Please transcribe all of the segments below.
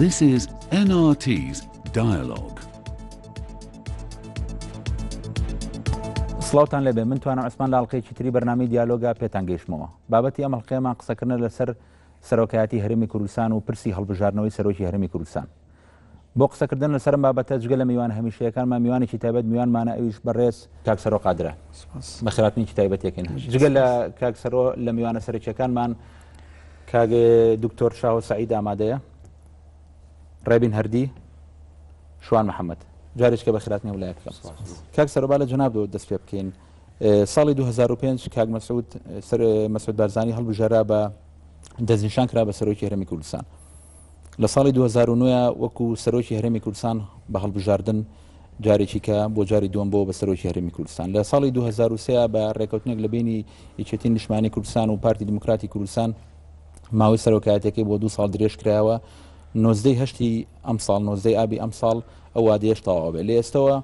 This is NRT's Dialogue. سڵاوتان لێبێ من توانم عوسمان لە ئەڵلقەیەکی تری بەرنامەی دیالۆگا پێتان گەیشتمەوە بابەتی ئەم ئەڵلقەیەمان قسەکردنە لەسەر سەرۆکایەتی هەرێمی کوردستان و پرسی هەڵبژاردنەوەی سەرۆکی هەرێمی کوردستان بۆ قسەکردن لەسەر ئەم بابەتە جگە لە میوانە هەمیشەیەکانمان میوانێکی تایبەت میوانمانە ئەویش بەڕێز کاک سەرۆ قادرە بەخێرهاتنێکی تایبەتێکین جگە لە کاک سەرۆ لە میوانە سەرەکیەکانمان کاک دکتۆر شاهۆ سعید ئامادەیە ڕێبین هەردی شوان محەممەد جارێککە بە خراپنی وڵایە بکەم کاک سەرۆبا لە جناب دەست پێ بکەین ساڵی 2005 کاک مەسعود مەسعود بارزانی هەڵبژێرا بە دەستنیشان کرا بە سەرۆکی هەرێمی کوردستان لە ساڵی 2009 وەکو سەرۆکی هەرێمی کوردستان بە هەڵبژاردن جارێکی کە بۆ جاری دووەم بۆ بە سەرۆکی هەرێمی کوردستان لە ساڵی 2023 بە ڕێکەوتنێک لە بینی یەکێتی نیشتمانی کوردستان و پارتی دیموکراتی کوردستان ماوەی سەرۆکایەتەکەی بۆ دو ساڵ درێژ کرایەوە نۆزدەی هەشتی ئەم ساڵ نۆزدەی ئابی ئەم ساڵ ئەو وادەیەش تەواو بێ لە ئێستەوە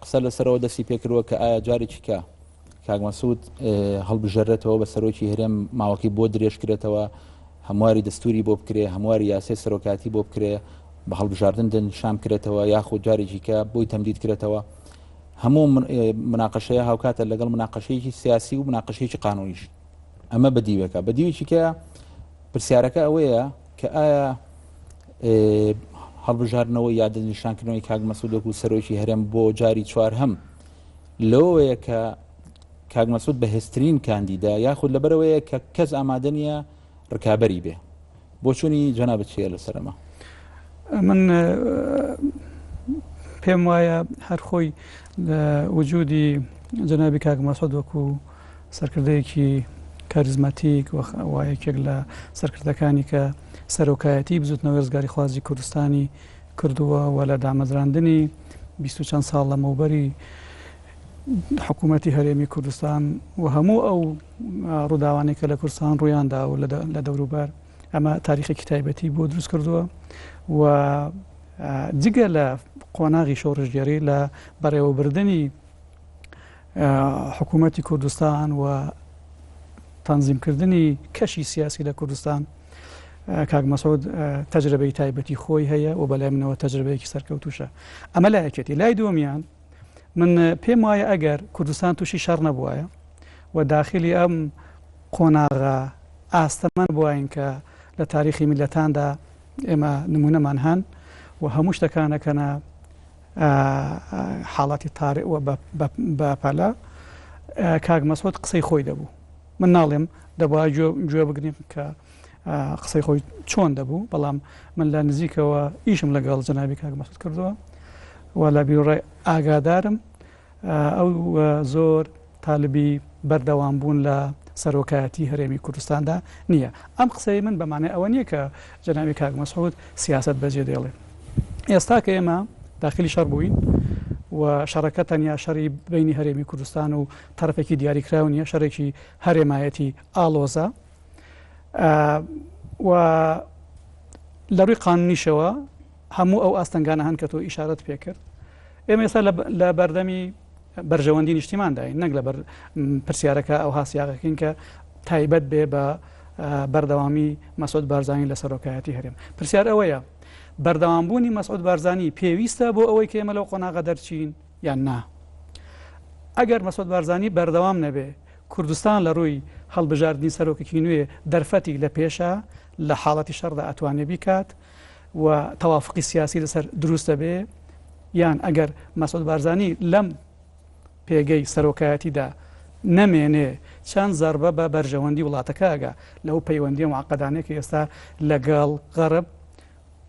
قسە لەسەرەوە دەستی پێکردووە کە ئایا جارێکی کە کاک مەسعود هەڵبژێرێتەوە بە سەرۆکی هەرێم ماوەکەی بۆ درێژ کرێتەوە هەمواری دەستوری بۆ بکرێ هەمواری یاسای سەرۆکاتی بۆ بکرێ بە هەڵبژاردن دەنیشان بکرێتەوە یاخود جارێکی کە بۆی تەمدید کرێتەوە هەموو مناقەشەیە هاوکاتە لەگەڵ مناقەشەیەکی سیاسی و مناقەشەیەکی قانونیش ئەمە بەدیوێکە بەدیوێکی کە پرسیارەکە ئەوەیە کە ئایا هەڵبژاردنەوە یا دەستنیشانکردنەوەی کاک مەسعود وەکو سەرۆکی هەرێم بۆ جاری چوارهەم لەوەیە کە کاک مەسعود بەهێزترین کاندیدا یاخود لەبەرەوەیە کە کەس ئامادە نییە ڕکابەری بێ بۆچوونی جەنابت چییە لەسەر ئەمە؟ من پێم وایە هەر خۆی لە وجودی جەنابی کاک مەسعود وەکو سەرکردەیەکی کاریزماتیک و یەکێک لە سەرکردەکانی کە سەرۆکایەتی بزوتنەوەی ڕزگاریخوازی کوردستانی کردووە و لە دامەزراندنی 20 و چەند ساڵ لەمەوبەری حکوومەتی هەرێمی کوردستان و هەموو ئەو ڕووداوانەی کە لە کوردستان ڕوویاندا و لە دەوروبەر ئەمە تاریخێکی تایبەتی بۆ دروست کردووە و جگە لە قۆناغی شۆڕشگێڕی لە بەڕێوەبردنی حکوومەتی کوردستان و تەنزیمکردنی کەشی سیاسی لە کوردستان کاک مەسعود تەجربەی تایبەتی خۆی هەیە و بەلای منەوە تەجربەیەکی سەرکەوتوشە ئەمە لایەکێتی لای دووەمیان من پێم وایە ئەگەر کوردستان تووشی شەڕ نەبووایە و داخلی ئەم قۆناغە ئاستەمە بواین کە لە تاریخی میلەتاندا ئێمە نمونەمان هەن و هەموو شتەکانەکەنە حاڵەتی تارئ و بە پەلە کاک مەسعود قسەی خۆی دەبوو من ناڵێم دەبوا گوێ بگرین کە قسەی خۆی چۆن دەبوو بەڵام من لە نزیکەوە ئیشم لەگەڵ جەنابی کاک مەسعود کردووە و لە بیرڕای ئاگادارم ئەو زۆر تالبی بەردەوام بوون لە سەرۆکایەتی هەرێمی کوردستاندا نییە. ئەم قسەی من بە مانای ئەوە نییە کە جەنابی کاک مەسعود سیاسەت بەجێ دێڵێ. ئێستا کە ئێمە داخلی شەڕ بووین و شەڕەکە تەنیا شەڕی بینی هەرێمی کوردستان و تەرەفێکی دیاریکراو نییە، شەڕێکی هەرێمایەتی ئاڵۆزە و لە ڕووی قانونیشەوە هەموو ئەو ئاستەنگانە هەن کە تۆ ئیشارەت پێکرد. ئێمە ئێستا لە بەردەمی بەرژەوەندی نیشتیمانداین نەک لەبەر پرسیارەکە ئەوها سیاقەکەین کە تایبەت بێ بە بەردەوامی مەسعود بارزانی لە سەرۆکایەتی هەرێم. پرسیار ئەوەیە بەردەوامبوونی مەسعود بارزانی پێویستە بۆ ئەوەی کە ئێمە لەو قۆناغە دەرچین یان نا؟ ئەگەر مەسعود بارزانی بەردەوام نەبێ کوردستان لە ڕووی هەڵبژاردنی سەرۆکێکی نوێ دەرفەتی لە پێشە لە حاڵەتی شەڕدا ئەتوانێ بیکات و تەوافقی سیاسی لەسەر دروست دەبێ یان ئەگەر مەسعود بارزانی لەم پێگەی سەرۆکایەتیدا نەمێنێ چەند زەربە بە بەرژەوەندی وڵاتەکە ئەگا لەو پەیوەندیە معقدانەی کە ئێستا لەگەڵ غەرب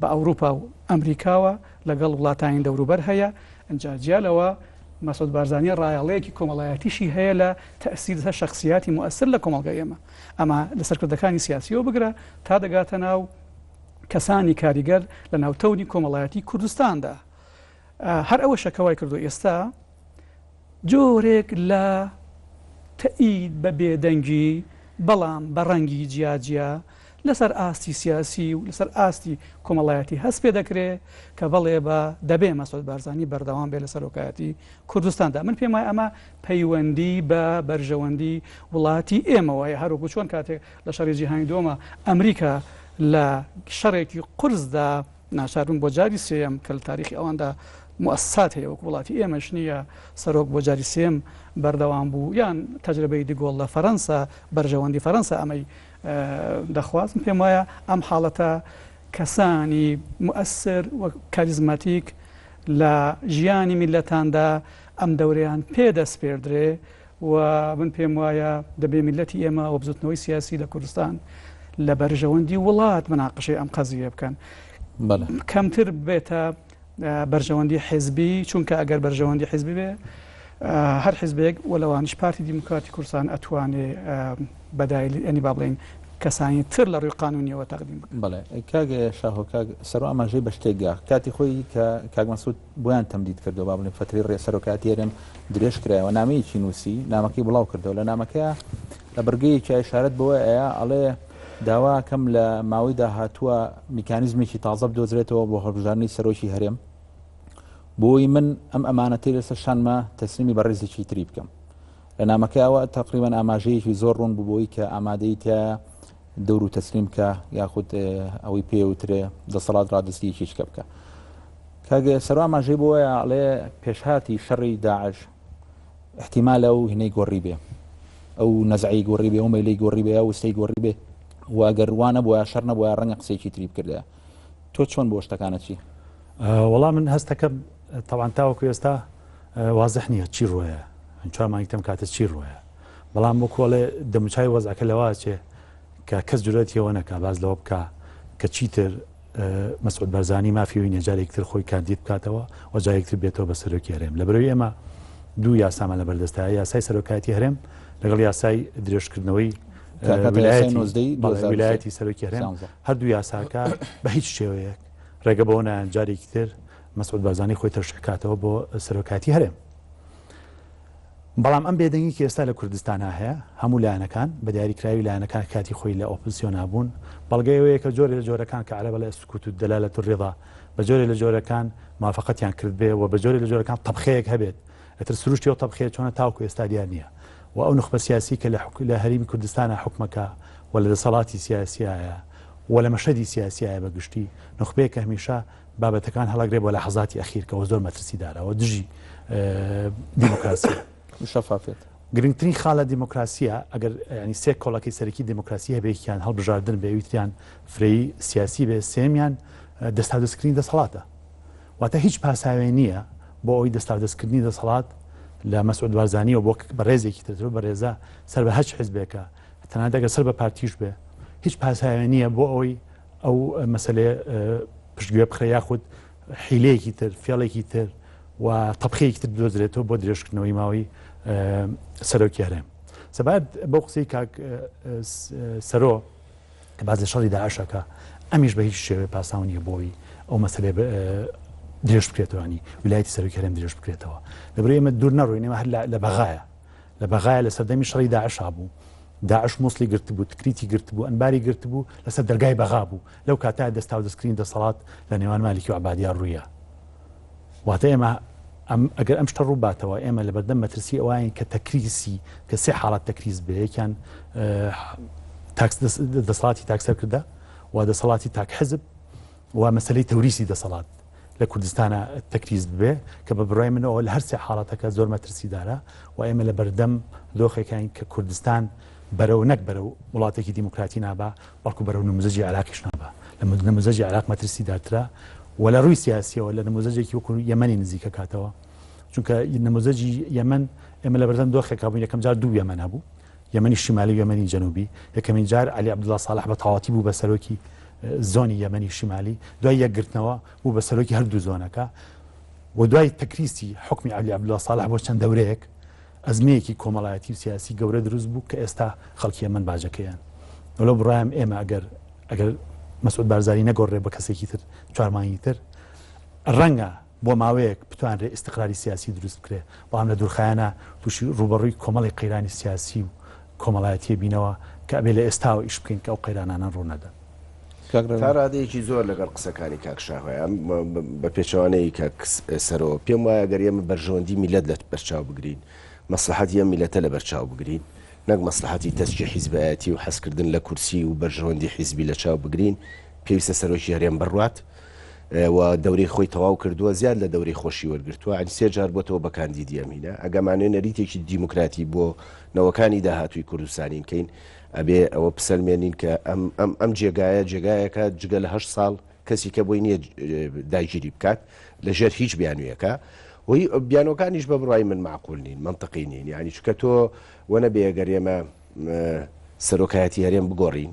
بە ئەوروپا و ئەمریکاوە لەگەڵ وڵاتانی دەوروبەر هەیە ئەجا جیا لەوە مەسعود بارزانی ڕایەڵەیەکی کۆمەڵایەتیشی هەیە لە تەسیر لەسەر شخصیاتی مؤثر لە کۆمەڵگای ئێمە ئەمە لە سەرکردەکانی سیاسیەوە بگرە تا دەگاتە ناو کەسانی کاریگەر لە ناو تەونی کۆمەڵایەتی کوردستاندا. هەر ئەوەشە کە وای کردووە ئێستا جۆرێک لە تەئید بە بێدەنگی بەڵام بە ڕەنگی جیاجیا لەسەر ئاستی سیاسی و لەسەر ئاستی کۆمەڵایەتی هەست پێ دەکرێ کە بەڵێ بە دەبێ مەسعود بارزانی بەردەوام بێ لە سەرۆکایەتی کوردستاندا. من پێم وایە ئەمە پەیوەندی بە بەرژەوەندی وڵاتی ئێمەوە هەیە هەروەکو چۆن کاتێک لە شەڕی جیهانی دووەما ئەمریکا لە شەڕێکی قورسدا. ناچار بوون بۆ جاری سێیەم کە لە تاریخی ئەواندا موئەسسات هەیە وەکو وڵاتی ئێمەش نییە سەرۆک بۆ جاری سێیەم بەردەوام بوو یان تەجرەبەی دیگۆڵ لە فەرەنسا بەرژەوەندی فەرەنسا ئەمەی دەخواست من پێم وایە ئەم حاڵەتە کەسانی موئەسر و کاریزماتیک لە ژیانی میللەتاندا ئەم دەورەیان پێ دەسپێردرێ و من پێم وایە دەبێ میللەتی ئێمە و بزوتنەوەی سیاسی لە کوردستان لە بەرژەوەندی وڵات مناقشەی ئەم قەزیە بکەن کەمتر بێتە بەرژەوەندی حزبی چونکە ئەگەر بەرژەوەندی حزبی بێ هەر حزبێک و لەوانیش پارتی دیموکراتی کوردستان ئەتوانێ بەدایل ئەنی با بڵێین کەسانی تر لە ڕووی قانونیەوە تەقدیم بکەن. بەڵێ کاک شاهۆ کاک سەرۆ ئاماژەی بە شتێک گا کاتی خۆی کە کاک مەسعود بۆیان تەمدید کردەوە با بڵێن فەترەی ڕێ سەرۆکایەتی هەرێم درێژ کرایەوە نامەیەکی نووسی نامەکەی بڵاو کردەوە لە نامەکەیا لە بڕگەیەکی ئیشارەت بەوە ئەیا ئەڵێ داواکەم لە ماوەی داهاتووە میکانیزمێکی تازە بدۆزرێتەوە بۆ هەڵبژاردنی سەرۆکی هەرێم بۆی من ئەم ئەمانەتەی لەسەر شانمە تەسلیمی بەڕێزێکی تری بکەم لە نامەکەیەوە تقریبان ئاماژەیەکی زۆر ڕوون بوو بۆی کە ئامادەی تایە دەور و تەسلیم بکە یاخود ئەوەی پێوترێ دەسەڵات ڕادستی یەکێکە بکە کاک سەروا ئاماژەی بۆیە ئەڵێ پێشهاتی شەڕی داعش احتیمالە و هینەی گۆڕی بێ ئەو نەزعی گۆڕی بێ و مەیلی گۆڕی بێ و ستەی گۆڕی بێ و ئەگەر وا نەبووە شەڕ نەبووە ڕەنگە قسەیەکی تری بکردایە تۆ چۆن بۆ شتەکانە چی؟ وەڵا من هەستەکەم تەوان تاوەکو ئێستا وازح نییە چی ڕۆیە چوار مانگی تەم کاتە چی ڕۆیە بەڵام وەکوڵێ دەموچای وەزعەکە لەواچێ کە کەس جورەتی ئەوە نەکا باس لەوە بکا کە چیتر مەسعود بارزانی مافی ئەوی نیە جارێکی تر خۆی کاندید بکاتەوە و جارێکی تر بێتەوە بە سەرۆکی هەرێم. لەبەرئەوەی ئێمە دوو یاسامان لەبەردەستایە، یاسای سەرۆکایەتی هەرێم لەگەڵ یاسای درێژکردنەوەی ویلایەتی سەرۆکی هەرێم، هەردوو یاساکە بە هیچ شێوەیەک ڕێگە بەوە نایەن جارێکی تر مەسعود بارزانی خۆی تەرشیح بکاتەوە بۆ سەرۆکایەتی هەرێم. بەڵام ئەم بێدەنگی کە ئێستا لە کوردستانا هەیە، هەموو لایەنەکان، بە دیاریکراوی لایەنەکان کە کاتی خۆی لە ئۆپزسیۆنا بوون، بەڵگەی ئەوەیە کە جۆرێ لە جۆرەکان کە عەرەب ئەڵێ السکوت دلالە الرضا، بە جۆرێ لە جۆرەکان موافەقەتیان کردبێ و بە جۆرێ لە جۆرەکان تەبخەیەک هەبێت، ئیتر سروشتی ئەو تەبخەیە چۆنە تاوەکو ئێستا دیار نییە و ئەو نوخبە سیاسی کە لە لە هەریمی کوردستانا حوکمەکا و لە دەسەڵاتی سیاسیایە و لە مەشهەدی سیاسیایە بە گشتی، نوخبەیەک کە هەمیشە بابەتەکان هەڵەگرێ بۆ لەحەزاتی ئەخیر کە ئەوە زۆر مەترسیدارە ئەوە دژی دیموکراسیە. شەفافیەت. گرنگترین خاڵ لە دیموکراسیە ئەگەر ینی سێ کۆڵەکەی سەرەکی دیموکراسی هەبێ یەکیان هەڵبژاردن بێ ئەوی تریان فرەیی سیاسی بێ سێمیان دەستاودەستکردنی دەسەڵاتە واتە هیچ پاساوێ نییە بۆ ئەوەی دەستاودەستکردنی دەسەڵات لە مەسعود بارزانیەوە بۆ بەڕێزێکی تر بەڕێزە سەر بە هەچ حزبێکە تەنانەت ئەگەر سەر بە پارتیش بێ هیچ پاساوێ نییە بۆ ئەوەی ئەو مەسەلەیە پشتگوێ بخرێ یاخود حیلەیەکی تر فێڵێکی تر و تەبخەیەکی تر بدۆزرێتەوە بۆ درێژکردنەوەی ماوەی سەرۆکی هەرێم سەبارەت بەو قسەی کاک سەرۆ کە باز لە شەڕی داعشەکە ئەمیش بە هیچ شێوەیە پاساو نییە بۆی ئەو مەسەلەیە درێژ بکرێتەوەنی ویلایەتی سەرۆکی هەرێم درێژ بکرێتەوە لەبەر ئێمە دوور نەڕۆین ئێمە هەر لە بەغایە لە بەغایە لە سەردەمی شەڕی داعشا بوو داعش موسڵی گرتبوو، تکریتی گرتبوو، ئەنباری گرتبوو، لەسەر دەرگای بەغا بوو. لەو کاتە دەستاودەستکردنی دەسەڵات لە نێوان مالیکی و عەبادیا ڕوویا. واتە ئێمە ئەم ئەگەر ئەم شتە ڕووباتەوە ئێمە لەبەردەم مەترسی ئەوەین کە تەکریسی کە سێ حاڵەت تەکریس بێ یەکیان تاک دەسەڵاتی تاک سەرکردە و دەسەڵاتی تاک حزب و مەسەلەی تەوریسی دەسەڵات لە کوردستانا تەکریس ببێ کە بە بڕوای من ئەوە لە هەر سێ حاڵەتەکە زۆر مەترسیدارە و ئێمە لە بەردەم دۆخێکین کە کوردستان بەرەو نەک بەرەو وڵاتێکی دیموکراتی نابا بەڵکو بەرەو نموزەجی عێراقیش نابا لە نموزەجی عێراق مەترسیدارترە و لە ڕووی سیاسیەوە لە نموزەجێکی وەکو یەمەنی نزیکە کاتەوە چونکە نموزەجی یەمەن ئێمە لە بەردەم دۆخێکا بووین یەکەم جار دوو یەمەن هەبوو یەمەنی شیمالی و یەمەنی جەنوبی، یەکەمین جار عەلی عەبدوڵا ساڵح بە تەواوەتی بوو بە سەرۆکی زۆنی یەمەنی شیمالی، دوای یەکگرتنەوە بوو بە سەرۆکی هەردوو زۆنەکە و دوای تەکریسی حوکمی عەلی عەبدوڵا ساڵح بۆ چەند دەورەیەک ئەزمەیەکی کۆمەڵایەتی و سیاسی گەورە دروست بوو کە ئێستا خەڵکی یەمەن باجەکەیان. و لەو بڕوایەم ئێمە ئەگەر ئەگەر مەسعود بارزانی نەگۆڕرێ بە کەسێکی تر چوار مانگی تر ڕەنگە بۆ ماوەیەک بتوانرێ ئیستقراری سیاسی دروست بکرێ، بەڵام لە دوورخایەنا تووشی ڕووبەڕووی کۆمەڵێک قەیرانی سیاسی و کۆمەڵایەتییە بینەوە کە ئەبێ لە ئێستاوە ئیش بکەین کە ئەو قەیرانانە ڕوو نەدەن. کاک ڕێبەر. تا ڕادەیەکی زۆر لەگەڵ قسەکانی کاک شاهۆیام، بە پێچەوانەی کاک سەرۆ، پێم وایە گەر ئێمە بەرژەوەندی میللەت لە بەرچاو بگرین، مەسڵەحەتی ئەم میللەتە لە بەرچاو بگرین، نەک مەسڵەحەتی تەسکی حیزبایەتی و حەزکردن لە کورسی و بەرژەوەندی حیزبی لە چاو بگرین، پێویستە سەرۆکی هەرێم بڕوات. و دەورەی خۆی تەواو کردووە زیاد لە دەورەی خۆشی وەرگرتووە یانی سێ جار بۆتەوە بە کاندیدی ئەمینە ئەگەمانێ نەریتێکی دیموکراتی بۆ نەوەکانی داهاتووی کوردستانین کەین ئەبێ ئەوە بسەلمێنین کە ئەم ئەم ئەم جێگایە جێگایەکە جگە لە هەشت ساڵ کەسی کە بۆی نییە داگیری بکات لەژێر هیچ بیانوویەکە وی بیانۆکانیش بە بڕای من معقول نین منطقی نین یعنی چکە تۆ وەنە بێگەر ئێمە سەرۆکایەتی هەرێم بگۆڕین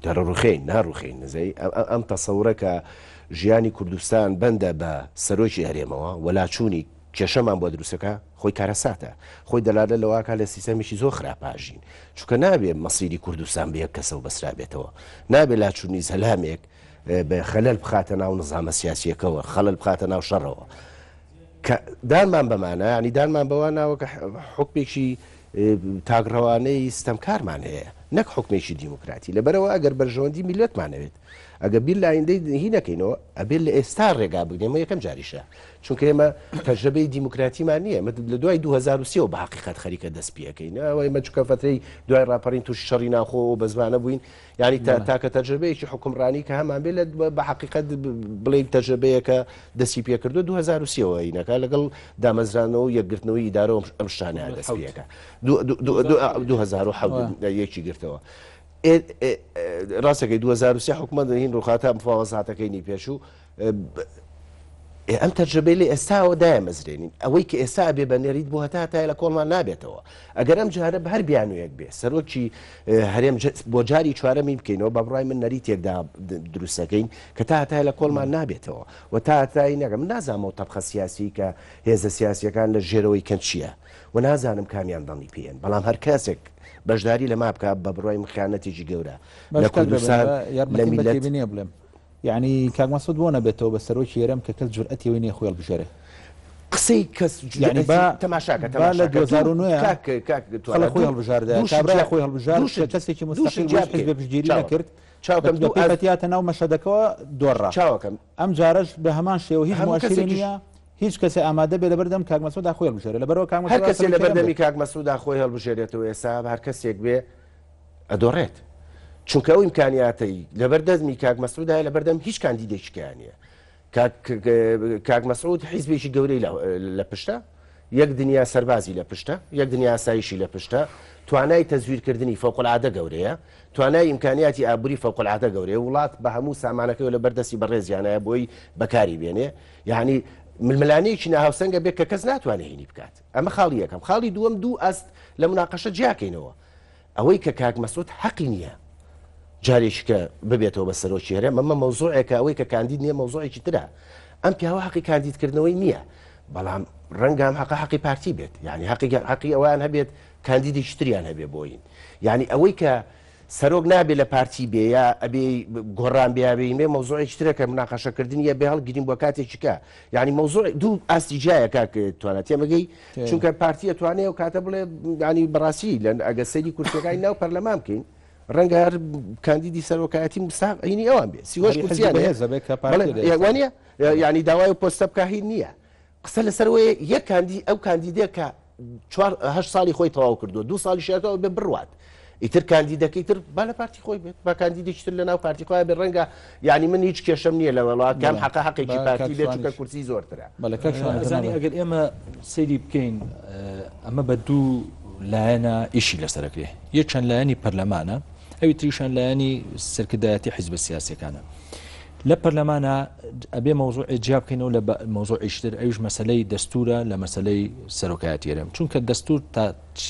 دەڕوخێین ناڕوخێین نزەی ئەم تەسەورە کە ژیانی کوردستان بەندە بە سەرۆکی هەرێمەوە وەلاچوونی کێشەمان بۆ دروستەکە خۆی کارەساتە خۆی دەلالە لەواکە لە سیستەمێکی زۆر خراپاژین چونکە نابێ مەسیری کوردستان بە یەک کەسەوە بەسرابێتەوە نابێ لاچوونی زەلامێک بە خەلەل بخاتە ناو نظامە سیاسیەکەوە خەلەل بخاتە ناو شەڕەوە کە دانمان بەمانە ینی دانمان بەوە ناوە کە حکمێکی تاکڕەوانەی ستەمکارمان هەیە نەک حکمێکی دیموکراتی لەبەرەوە ئەگەر بەرژەوەندی میلەتمان هەوێت ئەگە بیر لە ئایندەی هی نەکەینەوە ئەبێت لە ئێستا ڕێگا بگرێمە یەکەم جاریشە چونکە ئێمە تەجربەی دیموکراتیمان نییە ئێمە لە دوای 2023 بە حقیقت خەریکە دەست پێەکەین ئەوە ئێمە چونکە فترەی دوای ڕاپەڕین تووشی شەڕی ناوخۆ و بەزمانە بووین یعنی تا تاکە تەجربەیەکی حکومڕانی کە هەمان بێ لە بە حقیقت بڵێین تەجربەیەکە دەستی پێکردو 2023 ەوە هینەکە لەگەڵ دامەزرانەوە و یەکگرتنەوەی ئیدارە و ئەم شتانەیان دەست پێەکە 2007 یەکی گرتەوە ڕاستەکەی 2023 حکومەت هین ڕوخاتە مفاوەزاتەکەی نی پێشوو ئەم تەجربەی لە ئێستاوە دایمەزرێنین ئەوەی کە ئێستا ئەبێ بە نەریت بۆ هەتا هەتایە لە کۆڵمان نابێتەوە ئەگەر ئەم جارە بە هەر بیانوویەک بێ سەرۆکی هەرێم بۆ جاری چوارەمی بکەینەوە بە بڕای من نەریتێکدا دروستەکەین کە تا هەتای لە کۆڵمان نابێتەوە و تا هەتایی نەگەم نازانم ئەو تەبخە سیاسی کە هێزە سیاسیەکان لە ژێرەوەی کەن چییە و نازانم کامیان دەنگی پێن بەڵام هەر کەسێک بەشداری لەما بکە بە بڕای من خیانەتێکی گەورە لە کوردستان لە میللەت نییە بڵێم یەعنی کاک مەسعود بۆ نەبێتەوە بە سەرۆکی هەرێم کە کەس جورئەتی ئەوەی نیە خۆی هەڵبژێرێ؟ قسەی کەس یعنی با تەماشاکە با لە 2009 کاک کاک خەڵک خۆی هەڵبژاردە کابرا خۆی هەڵبژارد کە کەسێکی مستەقیل بوو هیچ حیزبێ پشتگیری نەکرد چاوکەم دوو پەتیاتە ناو مەشهەدەکەوە دۆڕا چاوەکەم ئەم جارەش بە هەمان شێوە هیچ هەموو مؤشری کەسێکیش نییە هیچ کەسێ ئامادە بێ لەبەردەم کاک مەسعودا خۆی هەڵبژێرێ لەبەرەوە کاک هەر مەسعود کەسێ سەرۆکی هەرێم لەبەردەمی بێت کاک مەسعودا خۆی هەڵبژێرێتەوە ئێستا هەر کەسێک بێ ئەدۆڕێت چونکە ئەو ئیمکانیاتەی لەبەر دەستمی کاک مەسعودایە لەبەردەم هیچ کاندیدێکی کەیان نییە کاک مەسعود حیزبێکی گەورەی لە پشتە یەک دنیا سەربازی لە پشتە یەک دنیا ئاسایشی لە پشتە توانای تەزویرکردنی فەوقالعادە گەورەیە توانای ئیمکانیاتی ئابووری فەوقالعادە گەورەیە وڵات بە هەموو سامانەکەی لە بەردەستی بەڕێزیانایە بۆی بەکاری بێنێ یعنی ململانێکی ناهاوسەنگە بێت کە کەس ناتوانێت هینی بکات ئەمە خاڵی یەکەم خاڵی دووەم دوو ئاست لە مناقەشە جیاکەینەوە ئەوەی کە کاک مەسعود حەقی نییە جارێکی کە ببێتەوە بە سەرۆکی هەرێم ئەمە مەوزوعێکە ئەوەی کە کاندید نییە مەوزوعێکی ترە ئەم پیاوە حەقی کاندیدکردنەوەی نییە بەڵام ڕەنگە ئەم حەقە حەقی پارتی بێت یعنی حەقی حەقی ئەوان هەبێت کاندیدێکی تریان هەبێ بۆین یعنی ئەوەی کە سەرۆک نابێ لە پارتی بێ یا ئەبێ گۆڕان بێ یا بێ مەوزوعێکی ترە کە مناقەشەکردنیە بێ هەڵگرین بۆ کاتێکی کە یعنی مەوزوع دوو ئاستی جیایە کاک توانا تێمەگەی چونکە پارتی ئەتوانێ ئەو کاتە بڵێ ینی بەڕاستی لە ئەگە سەیری کورسیەکانی ناو پەرلەمان بکەین ڕەنگە هەر کاندیدی سەرۆکایەتی مستاقینی ئەوان بێ سیوەش کورسیان وانە ینی داوای و پۆستە بکە هی نییە قسە لەسەرەوەی یەک کاندی ئەو کاندیدێک کە چوار هەشت ساڵی خۆی تەواو کردووە دوو ساڵی شێتەوە بێ بڕوات ئیتر کاندیدەکەی تر با لە پارتی خۆی بێت با کاندیدێکی تر لە ناو پارتی خۆیان بێت ڕەنگە یعنی من هیچ کێشەم نییە لە وڵات کام حەقە حەقێکی پارتی بێت چونکە کورسی زۆرترە. ئەزانی ئەگەر ئێمە سەیری بکەین ئەمە بە دوو لایەنە ئیشی لەسەرەکرێ یە چەند لایەنی پەرلەمانە ئەوی تریشان لایەنی سەرکردایەتی حیزبە سیاسەکانە لە پەرلەمانە ئەبێ مەوزوعێ جیا بکەینەوە لە مەوزوعیش تر ئەویش مەسەلەی دەستورە لە مەسەلەی سەرۆکایەتی هەرێم چونکە دەستور تا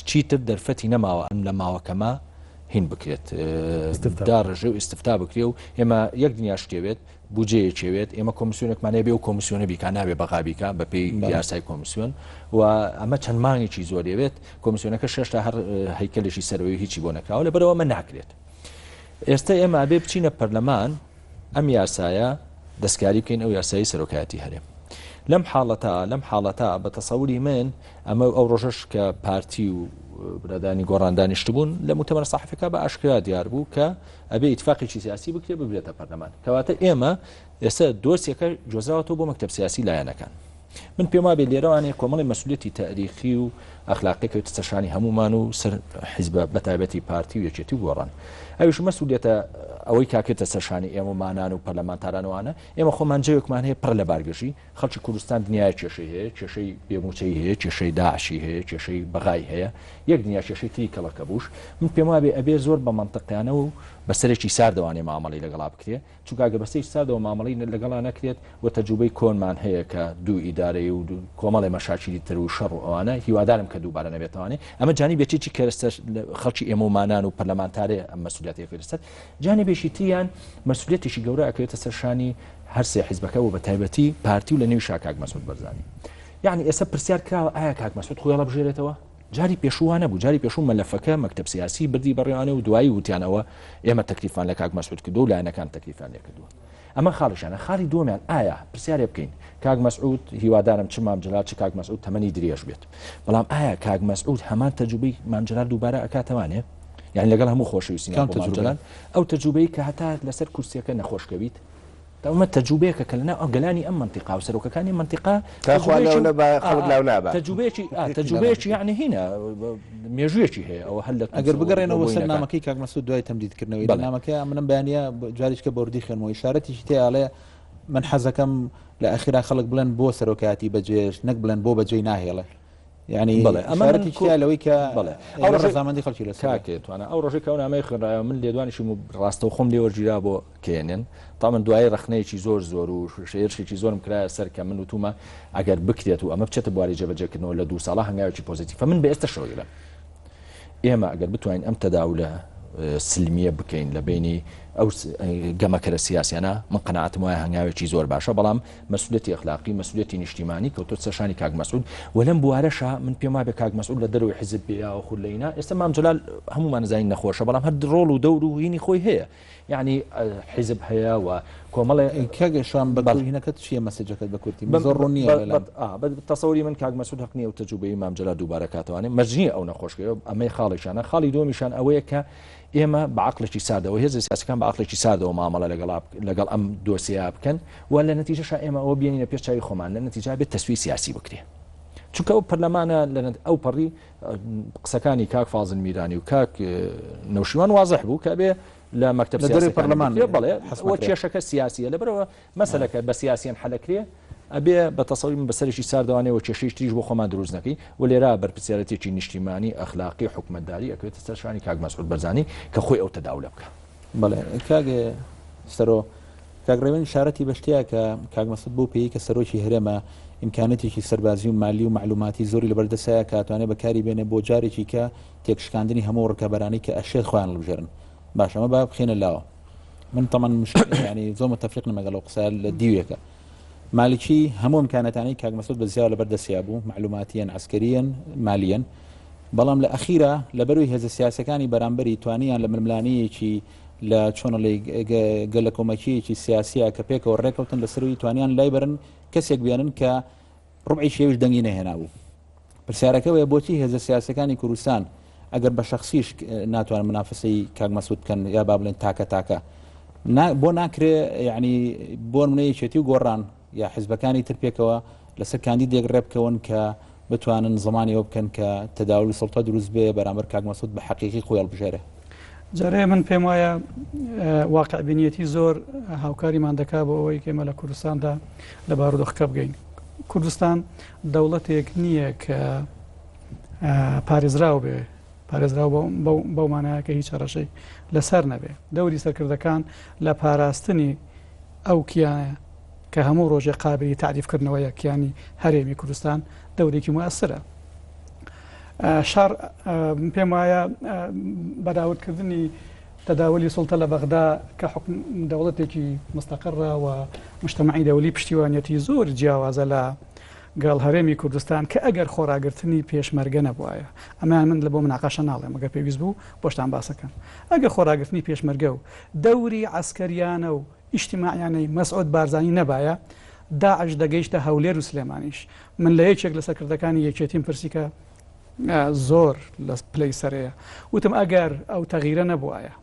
چیتر دەرفەتی نەماوە ئەم لە ماوەکەمە هین بکرێت داڕێژێ و ئیستفتا بکرێ و ئێمە یەک دنیا شتێوێت بودجەیەکێوێت ئێمە کۆمسیۆنێکمان هەیە بێ و کۆمسیۆنە بیکا نابێ بەغا بیکا بە پێی یاسای کۆمسیۆن و ئەمە چەند مانگێکی زۆرێوێت کۆمسیۆنەکە شێشتا هەر هەیکەلێکی سەرەوەی هیچی بۆ نەکراوە لەبەرەوە ئەمە ناکرێت ئێستا ئێمە ئەبێ بچینە پەرلەمان ئەم یاسایە دەستکاری بکەین ئەو یاسایی سەرۆکایەتی هەرێم. لەم حاڵەتە لەم حاڵەتە بە تەسەوری من ئەمە ئەو ڕۆژەش کە پارتی و برادانی گۆڕان دانیشتبوون لە موتەمەرە سەحەفەکە بە ئاشکرا دیار بوو کە ئەبێ ئیتفاقێکی سیاسی بکرێ ببرێتە پەرلەمان کەواتە ئێمە ئێستا دۆسیەکە گوێزراوەتەوە بۆ مەکتەب سیاسی لایەنەکان من پێم وابێ لێرەوانێ کۆمەڵی مەسوولەتی تاریخی و ئەخلاقی کەوتە سەرشانی هەمومان و سەر حیزبە بەتایبەتی پارتی و یەکێتی و گۆڕان ئەویش مەسوولێتە ئەوەی کاکێتە سەرشانی ئێمە مانان و پەرلەمانتارانوانە ئێمە خۆمان جەوێکمان هەیە پڕ لە بارگەژی خەڵکی کوردستان دنیای کێشەی هەیە کێشەی بێموچەی هەیە کێشەی داعشی هەیە کێشەی بەغای هەیە یەک دنیا کێشەی تری کەڵەکە بووش من پێم وابێ ئەبێ زۆر بە مەنتقیانە و بەسەرێکی ساردەوانێ مامەڵی لەگەڵا بکرێ چونکە ئەگەر بەسەری ساردەوە مامەڵەی لەگەڵا نەکرێت و تەجروبەی کۆنمان هەیە کە دوو ئیدارەی و کۆمەڵێ مەشاکیلی تر و شەڕ و ئەوانە هیوادارم کە دووبارە نەبێتەوانێ ئەمە جانیبێکی کەرەستە خەڵکی ئێمە و مانان و پەرلەمانتارێ ئەم مەسولیەتەی ئەکەوێتە سەر جانیبێکی تریان مەسولیەتێکی گەورە ئەکەوێتە سەر شانی هەرسێ حیزبەکە و بە تایبەتی پارتی و لە نێویشا کاک مەسعود بەرزانی یعنی ئێستا پرسیار کراوە ئایا کاک مەسعود خۆی هەڵبژێرێتەوە جاری پێشوو وا نەبوو، جاری پێشوو مەلەفەکە مەکتەب سیاسی بردی بەڕێوانێ و دوایی وتیان ئەوە ئێمە تەکلیفمان لە کاک مەسعود کردووە و لایەنەکان تەکلیفیان لێ کردووە. ئەمە خاڵیشانە. خاڵی دووەمیان ئایا پرسیارێ بکەین کاک مەسعود هیوادارم چ مام جەلال چ کاک مەسعود تەمەنی درێژ بێت بەڵام ئایا کاک مەسعود هەمان تەجروبەی مام جەلال دووبارە ئەکاتەوانێ؟ یعنی لەگەڵ هەموو خۆشەویستی کام بۆ مام تەجروبە؟ جەلال ئەو تەجروبەی کە هەتا لەسەر کورسیەکە نەخۆش کەویت ئەمە تەجروبەیەکە کە لەناو گەلانی ئەم مەنتیقا و سەرۆکەکانی مەنتیقا تا خوا لاو نەبا خەڵک لاو نابا. تەجروبەیەکی تەجروبەیەکی یعنی هینە مێژوویەکی هەیە ئەوە هەر لە ئەگەر بگەڕێنەوە سەر نامەکەی کاک مەسعود دوای تەمدیدکردنەوەی لە نامەکەی منم بەیانە جاریشکە بەوردی خوێنمەوە ئیشارەتیشی تێ ئەڵێ من حەزەکەم لە ئەخیرا خەڵک بڵێن بۆ سەرۆکایەتی بەجێش نەک بڵێن بۆ بەجێی ناهێڵێ یعنی بەڵێ ئەمە ئیشارەتێکی تیا لەوەی کە بەڵێ ئەو ڕەزامەندی خەڵکی لەسەر کاکێ توانا ئەو ڕۆژەی کە ئەو نامەی خوێنرایەوە من لێدوانیشم و ڕاستەوخۆم لێ وەرگیرا بۆ کێنن تاوان دوایی ڕەخنەیەکی زۆر زۆر و هێرشێکی زۆرم کرایە سەر کە من وتومە ئەگەر بکرێت و ئەمە بچێتە بواری جێبەجێکردنەوە لە دوو ساڵە هەنگاوێکی پۆزیتیفە من بە ئێستەشەوە دەڵێم ئێمە ئەگەر بتوانین ئەم تەداولە سلمیە بکەین لە بینی ئەو گەمەکەرە سیاسیانە من قەناعەتم وایە هەنگاوێکی زۆر باشە بەڵام مەسولەتی ئەخلاقی مەسولەتی نیشتیمانی کەوتۆ سەرشانی کاک مەسعود و لەم بوارەشا من پێم وابێ کاک مەسعود لە دەرەوەی حیزب بێ یاخود لە ئینا ئێستا مام جەلال هەمومان زانین نەخۆشە بەڵام هەر ڕۆڵ و دەور و هینی خۆی هەیە یعنی حیزب هەیە و کۆمەڵێ کاک شوان بە هینەکەت چییە مەسجەکەت بە کورتی من زۆر ڕوون نییە لەلام. بە تەسەوری من کاک مەسعود هەق نییە ئەو تەجروبەی مام جەلال دووبارە کاتەوانێ مەرج نییە ئەو نەخۆشکەوە ئەمەی خاڵێکیانە خاڵی دووەمیشان ئەوەیە کە ئێمە بە عەقڵێکی ساردەوە هێزە سیاسەکان بە عەقڵێکی ساردەوە مامەڵە لەگەڵ لەگەڵ ئەم دۆسیەیە بکەن و لە نەتیجەشا ئێمە ئەوە بێنینە پێش چاوی خۆمان لە نەتیجا بێت تەسوی سیاسی بکرێ چونکە ئەو پەرلەمانە لە ئەو پەڕی قسەکانی کاک فازل میرانی و کاک نەوشیوان وازح بوو کە بێ لە مەکتەب سیاسی پەرلەمان بڵێ کێشەکە سیاسیە لەبەرەوە مەسەلەکە بە سیاسیان حەلەکرێ ئەبێ بە تەسەوری من بە سەرێکی ساردەوانێ و کێشەیش تریش بۆ خۆمان دروست نەکەین و لێرە بەرپرسیارەتێکی نیشتیمانی، ئەخلاقی، حکومەتداری ئەکەوێتە سەر شانی کاک مەسعود بەرزانی کە خۆی ئەو تەداولە بکا. بەڵێ کاک سەرۆ، کاک ڕێوین ئیشارەتی بە شتێ کە کاک مەسعود بەو پێیەی کە سەرۆکی هەرێمە ئیمکانەتێکی سەربازی و مالی و مەعلوماتی زۆری لەبەر دەستایە کە ئەتوانێ بەکاری بێنێ بۆ جارێکی کە تێکشکاندنی هەموو ڕکابەرانەی کە ئەشێت خۆیان هەڵبژێرن. باشە ئەمە با بخەینە لاوە. من تەمان ینی زۆر متفق نم لەگەڵ ئەو قسە لە دیوێکە. مالکی هەموو ئیمکاناتانەی کاک مەسعود بە زیاوە لەبەر دەستیا بوو مەعلوماتیەن عەسکەریەن مالیەن بەڵام لە ئەخیرا لەبەروی هێزە سیاسەکانی بەرامبەری توانیان لە ململانێیەکی لە چۆنەڵی گەلەکۆمەکیەکی سیاسیە کە پێکەوە ڕێکەوتن لەسەروی توانیان لای بەرن کەسێک بێنن کە ڕوبعی شێویش دەنگی نەهێنابوو. پرسیارەکە ئەوەیە بۆچی هێزە سیاسیەکانی کوردستان ئەگەر بە شەخسیش ناتوانن منافسەی کاک مەسعود بکەن یا با بڵێن تاکە تاکە بۆ ناکرێ یعنی بۆ منە یەکێتی و گۆڕان یا حزبەکانی تر پێکەوە لەسەر کاندیدێک ڕێ بکەون کە بتوانن زمانی ئەوە بکەن کە تەداولی سڵتە دروست بێ بەرامبەر کاک مەسعود بە حەقیقی خۆی هەڵبژێرێ. جارێ من پێم وایە واقعبینیەتی زۆر هاوکاریمان دەکا بۆ ئەوەی کە ئێمە لە کوردستاندا لە بارودۆخەکە بگەین. کوردستان دەوڵەتێک نییە کە پارێزراو بێ پارێزراو بەو مانایە کە هیچ هەڕەشەی لەسەر نەبێ. دەوری سەرکردەکان لە پاراستنی ئەو کیانە کە هەموو ڕۆژێ قابلی تاریفکردنەوەیە کیانی هەرێمی کوردستان دەورێکی موئەسرە. شەڕ پێم وایە بەراوردکردنی تەداولی سوڵتە لە بەغدا کە حکم دەوڵەتێکی مستەقڕە و مجتەمەعی دەولی پشتیوانیەتی زۆر جیاوازە لە گەڵ هەرێمی کوردستان کە ئەگەر خۆراگرتنی پێشمەرگە نەبوایە ئەمەیان من لە بۆ مناقەشە ناڵێم ئەگەر پێویست بوو بۆشتان باسەکەم ئەگەر خۆراگرتنی پێشمەرگە و دەوری عەسکەریانە و ئیجتیماعیانەی مەسعود بارزانی نەبایە داعش دەگەیشتە هەولێر و سلێمانیش من لە یەکێک لە سەرکردەکانی یەکێتیم پرسی کە زۆر لە پلەی سەرەیە وتم ئەگەر ئەو تەغیرە نەبوایە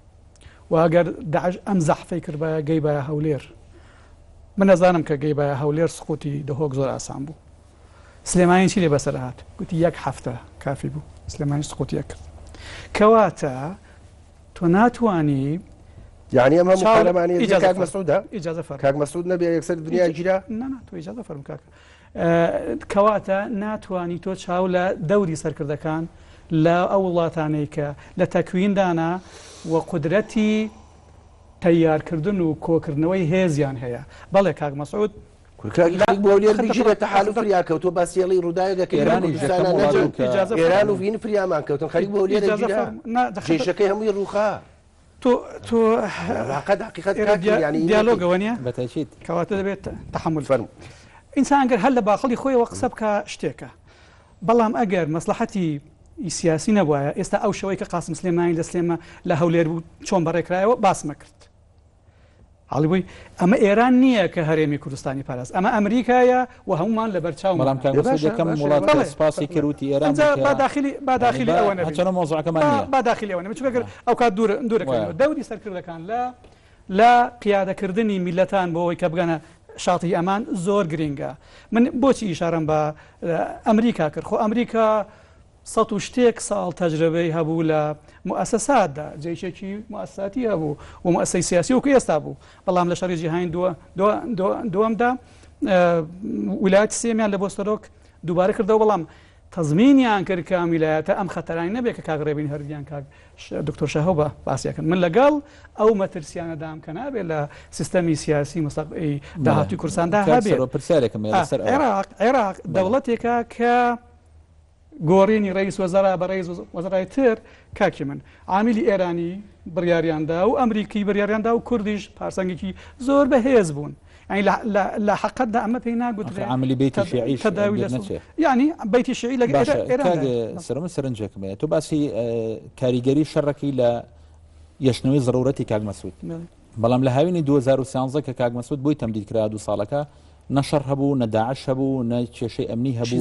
و ئەگەر داعش ئەم زەحفەی کردبایە گەیبایە هەولێر من ئەزانم کە گەیبایە هەولێر سقوتی دهۆک زۆر ئاسان بوو. سلێمانی چی لێ بەسەر هات؟ گوتی یەک هەفتە کافی بوو سلێمانی سقوتی کرد. کەواتە تۆ ناتوانی یعنی ئەمە قارەمانی کاک مەسعودە ئیجازە فەرموو کاک مەسعود نەبێ یەکسەر دنیا گیرا نا نا تۆ ئیجازە فەرموو کاکە کەواتە ناتوانی تۆ چاو لە دەوری سەرکردەکان لە ئەو وڵاتانەی کە لە تەکویندانە و قودرەتی تەیارکردن و کۆکردنەوەی هێزیان هەیە بەڵێ کاک مەسعود کورکراکی خەریک بوو هەولێر بگیرێ تەحالوف فریا کەوتووە باسی هێڵی ڕووداوێک دەکەی لە کوردستانا نەجەنگ ئێران و ڤین فریامان کەوتن خەریک بوو هەولێر گیرا جێشەکەی هەمووی ڕووخا تۆ تۆ حقیقت حقیقت یعنی دیالۆگەوە نیە بەتەکید کەواتە دەبێت تەحمل فەرموو ئینسان گەر هەر لە باخڵی خۆیەوە قسە بکە شتێکە بەڵام ئەگەر مەسلحەتی سیاسی نەبوایە ئێستا ئەو شەوەی کە قاسم سلێمانی لە سلێمە لە هەولێر بوو چۆن بەڕێکرایەوە باسمە کرد حاڵی بووی ئەمە ئێران نییە کە هەرێمی کوردستانی پاراست ئەمە ئەمریکایە و هەمومان لەبەر چاومان بەڵام کاک مەسعود یەکەم وڵات کە سوپاسی کرد وتی ئێران ئەنجا با داخلی با داخلی ئەوە نەبین هەرچەندە مەوزوعەکەمان نییە با داخلی ئەوە نەبین چونکە گەر ئەو کات دوور دوورەکەوینەوە دەوری سەرکردەکان لە لە قیادەکردنی میللەتان بۆ ئەوەی کە بگەنە شاتی ئەمان زۆر گرینگە من بۆچی ئیشارەم بە ئەمریکا کرد خۆ ئەمریکا سەت و شتێک ساڵ تەجرەبەی هەبوو لە موئەسەساتدا، جەیشێکی موئەسەساتی هەبوو و موئەسەسەی سیاسی وەکو ئێستا بوو، بەڵام لە شەڕی جیهانی دووەمدا ویلایەتی سێیەمیان لە بۆ سەرۆک دووبارە کردەوە، بەڵام تەزمینیان کرد کە ئەم ویلایەتە ئەم خەتەرانی نەبێت کە کاک ڕێبین هەردیان کاک دکتۆر شاهۆ بە باسیەکەن. من لەگەڵ ئەو مەترسیانەدام کە نابێت لە سیستەمی سیاسی مستەقبلی داهاتووی کوردستاندا هەبێت. پرسیارێکم هەیە لەسەر ئەوە. عێراق عێراق دەوڵەتێکە کە گۆڕینی ڕەئیس وەزەرا بە ڕەئیس وەزەرای تر کاکی من عامیلی ئێرانی بڕیاریان دا و ئەمریکی بڕیاریان دا و کوردیش پارسەنگێکی زۆر بەهێز بوون یعنی لە حەقەتدا ئەمە پێی ناگوترێ عاملی بەیتی شیعیش تەداوی لە نەچێ یعنی بەیتی شیعی لە باشە ئێران کاک سەرۆ من سەرنجێکم هەیە تۆ باسی کاریگەری شەڕەکەی لە یەشتنەوەی زەرورەتی کاک مەسعود بەڵام لە هاوینی 2013 کە کاک مەسعود بۆی تەمدید کرا دوو ساڵەکە نە شەڕ هەبوو، نە داعش هەبوو، نە کێشەی ئەمنی هەبوو،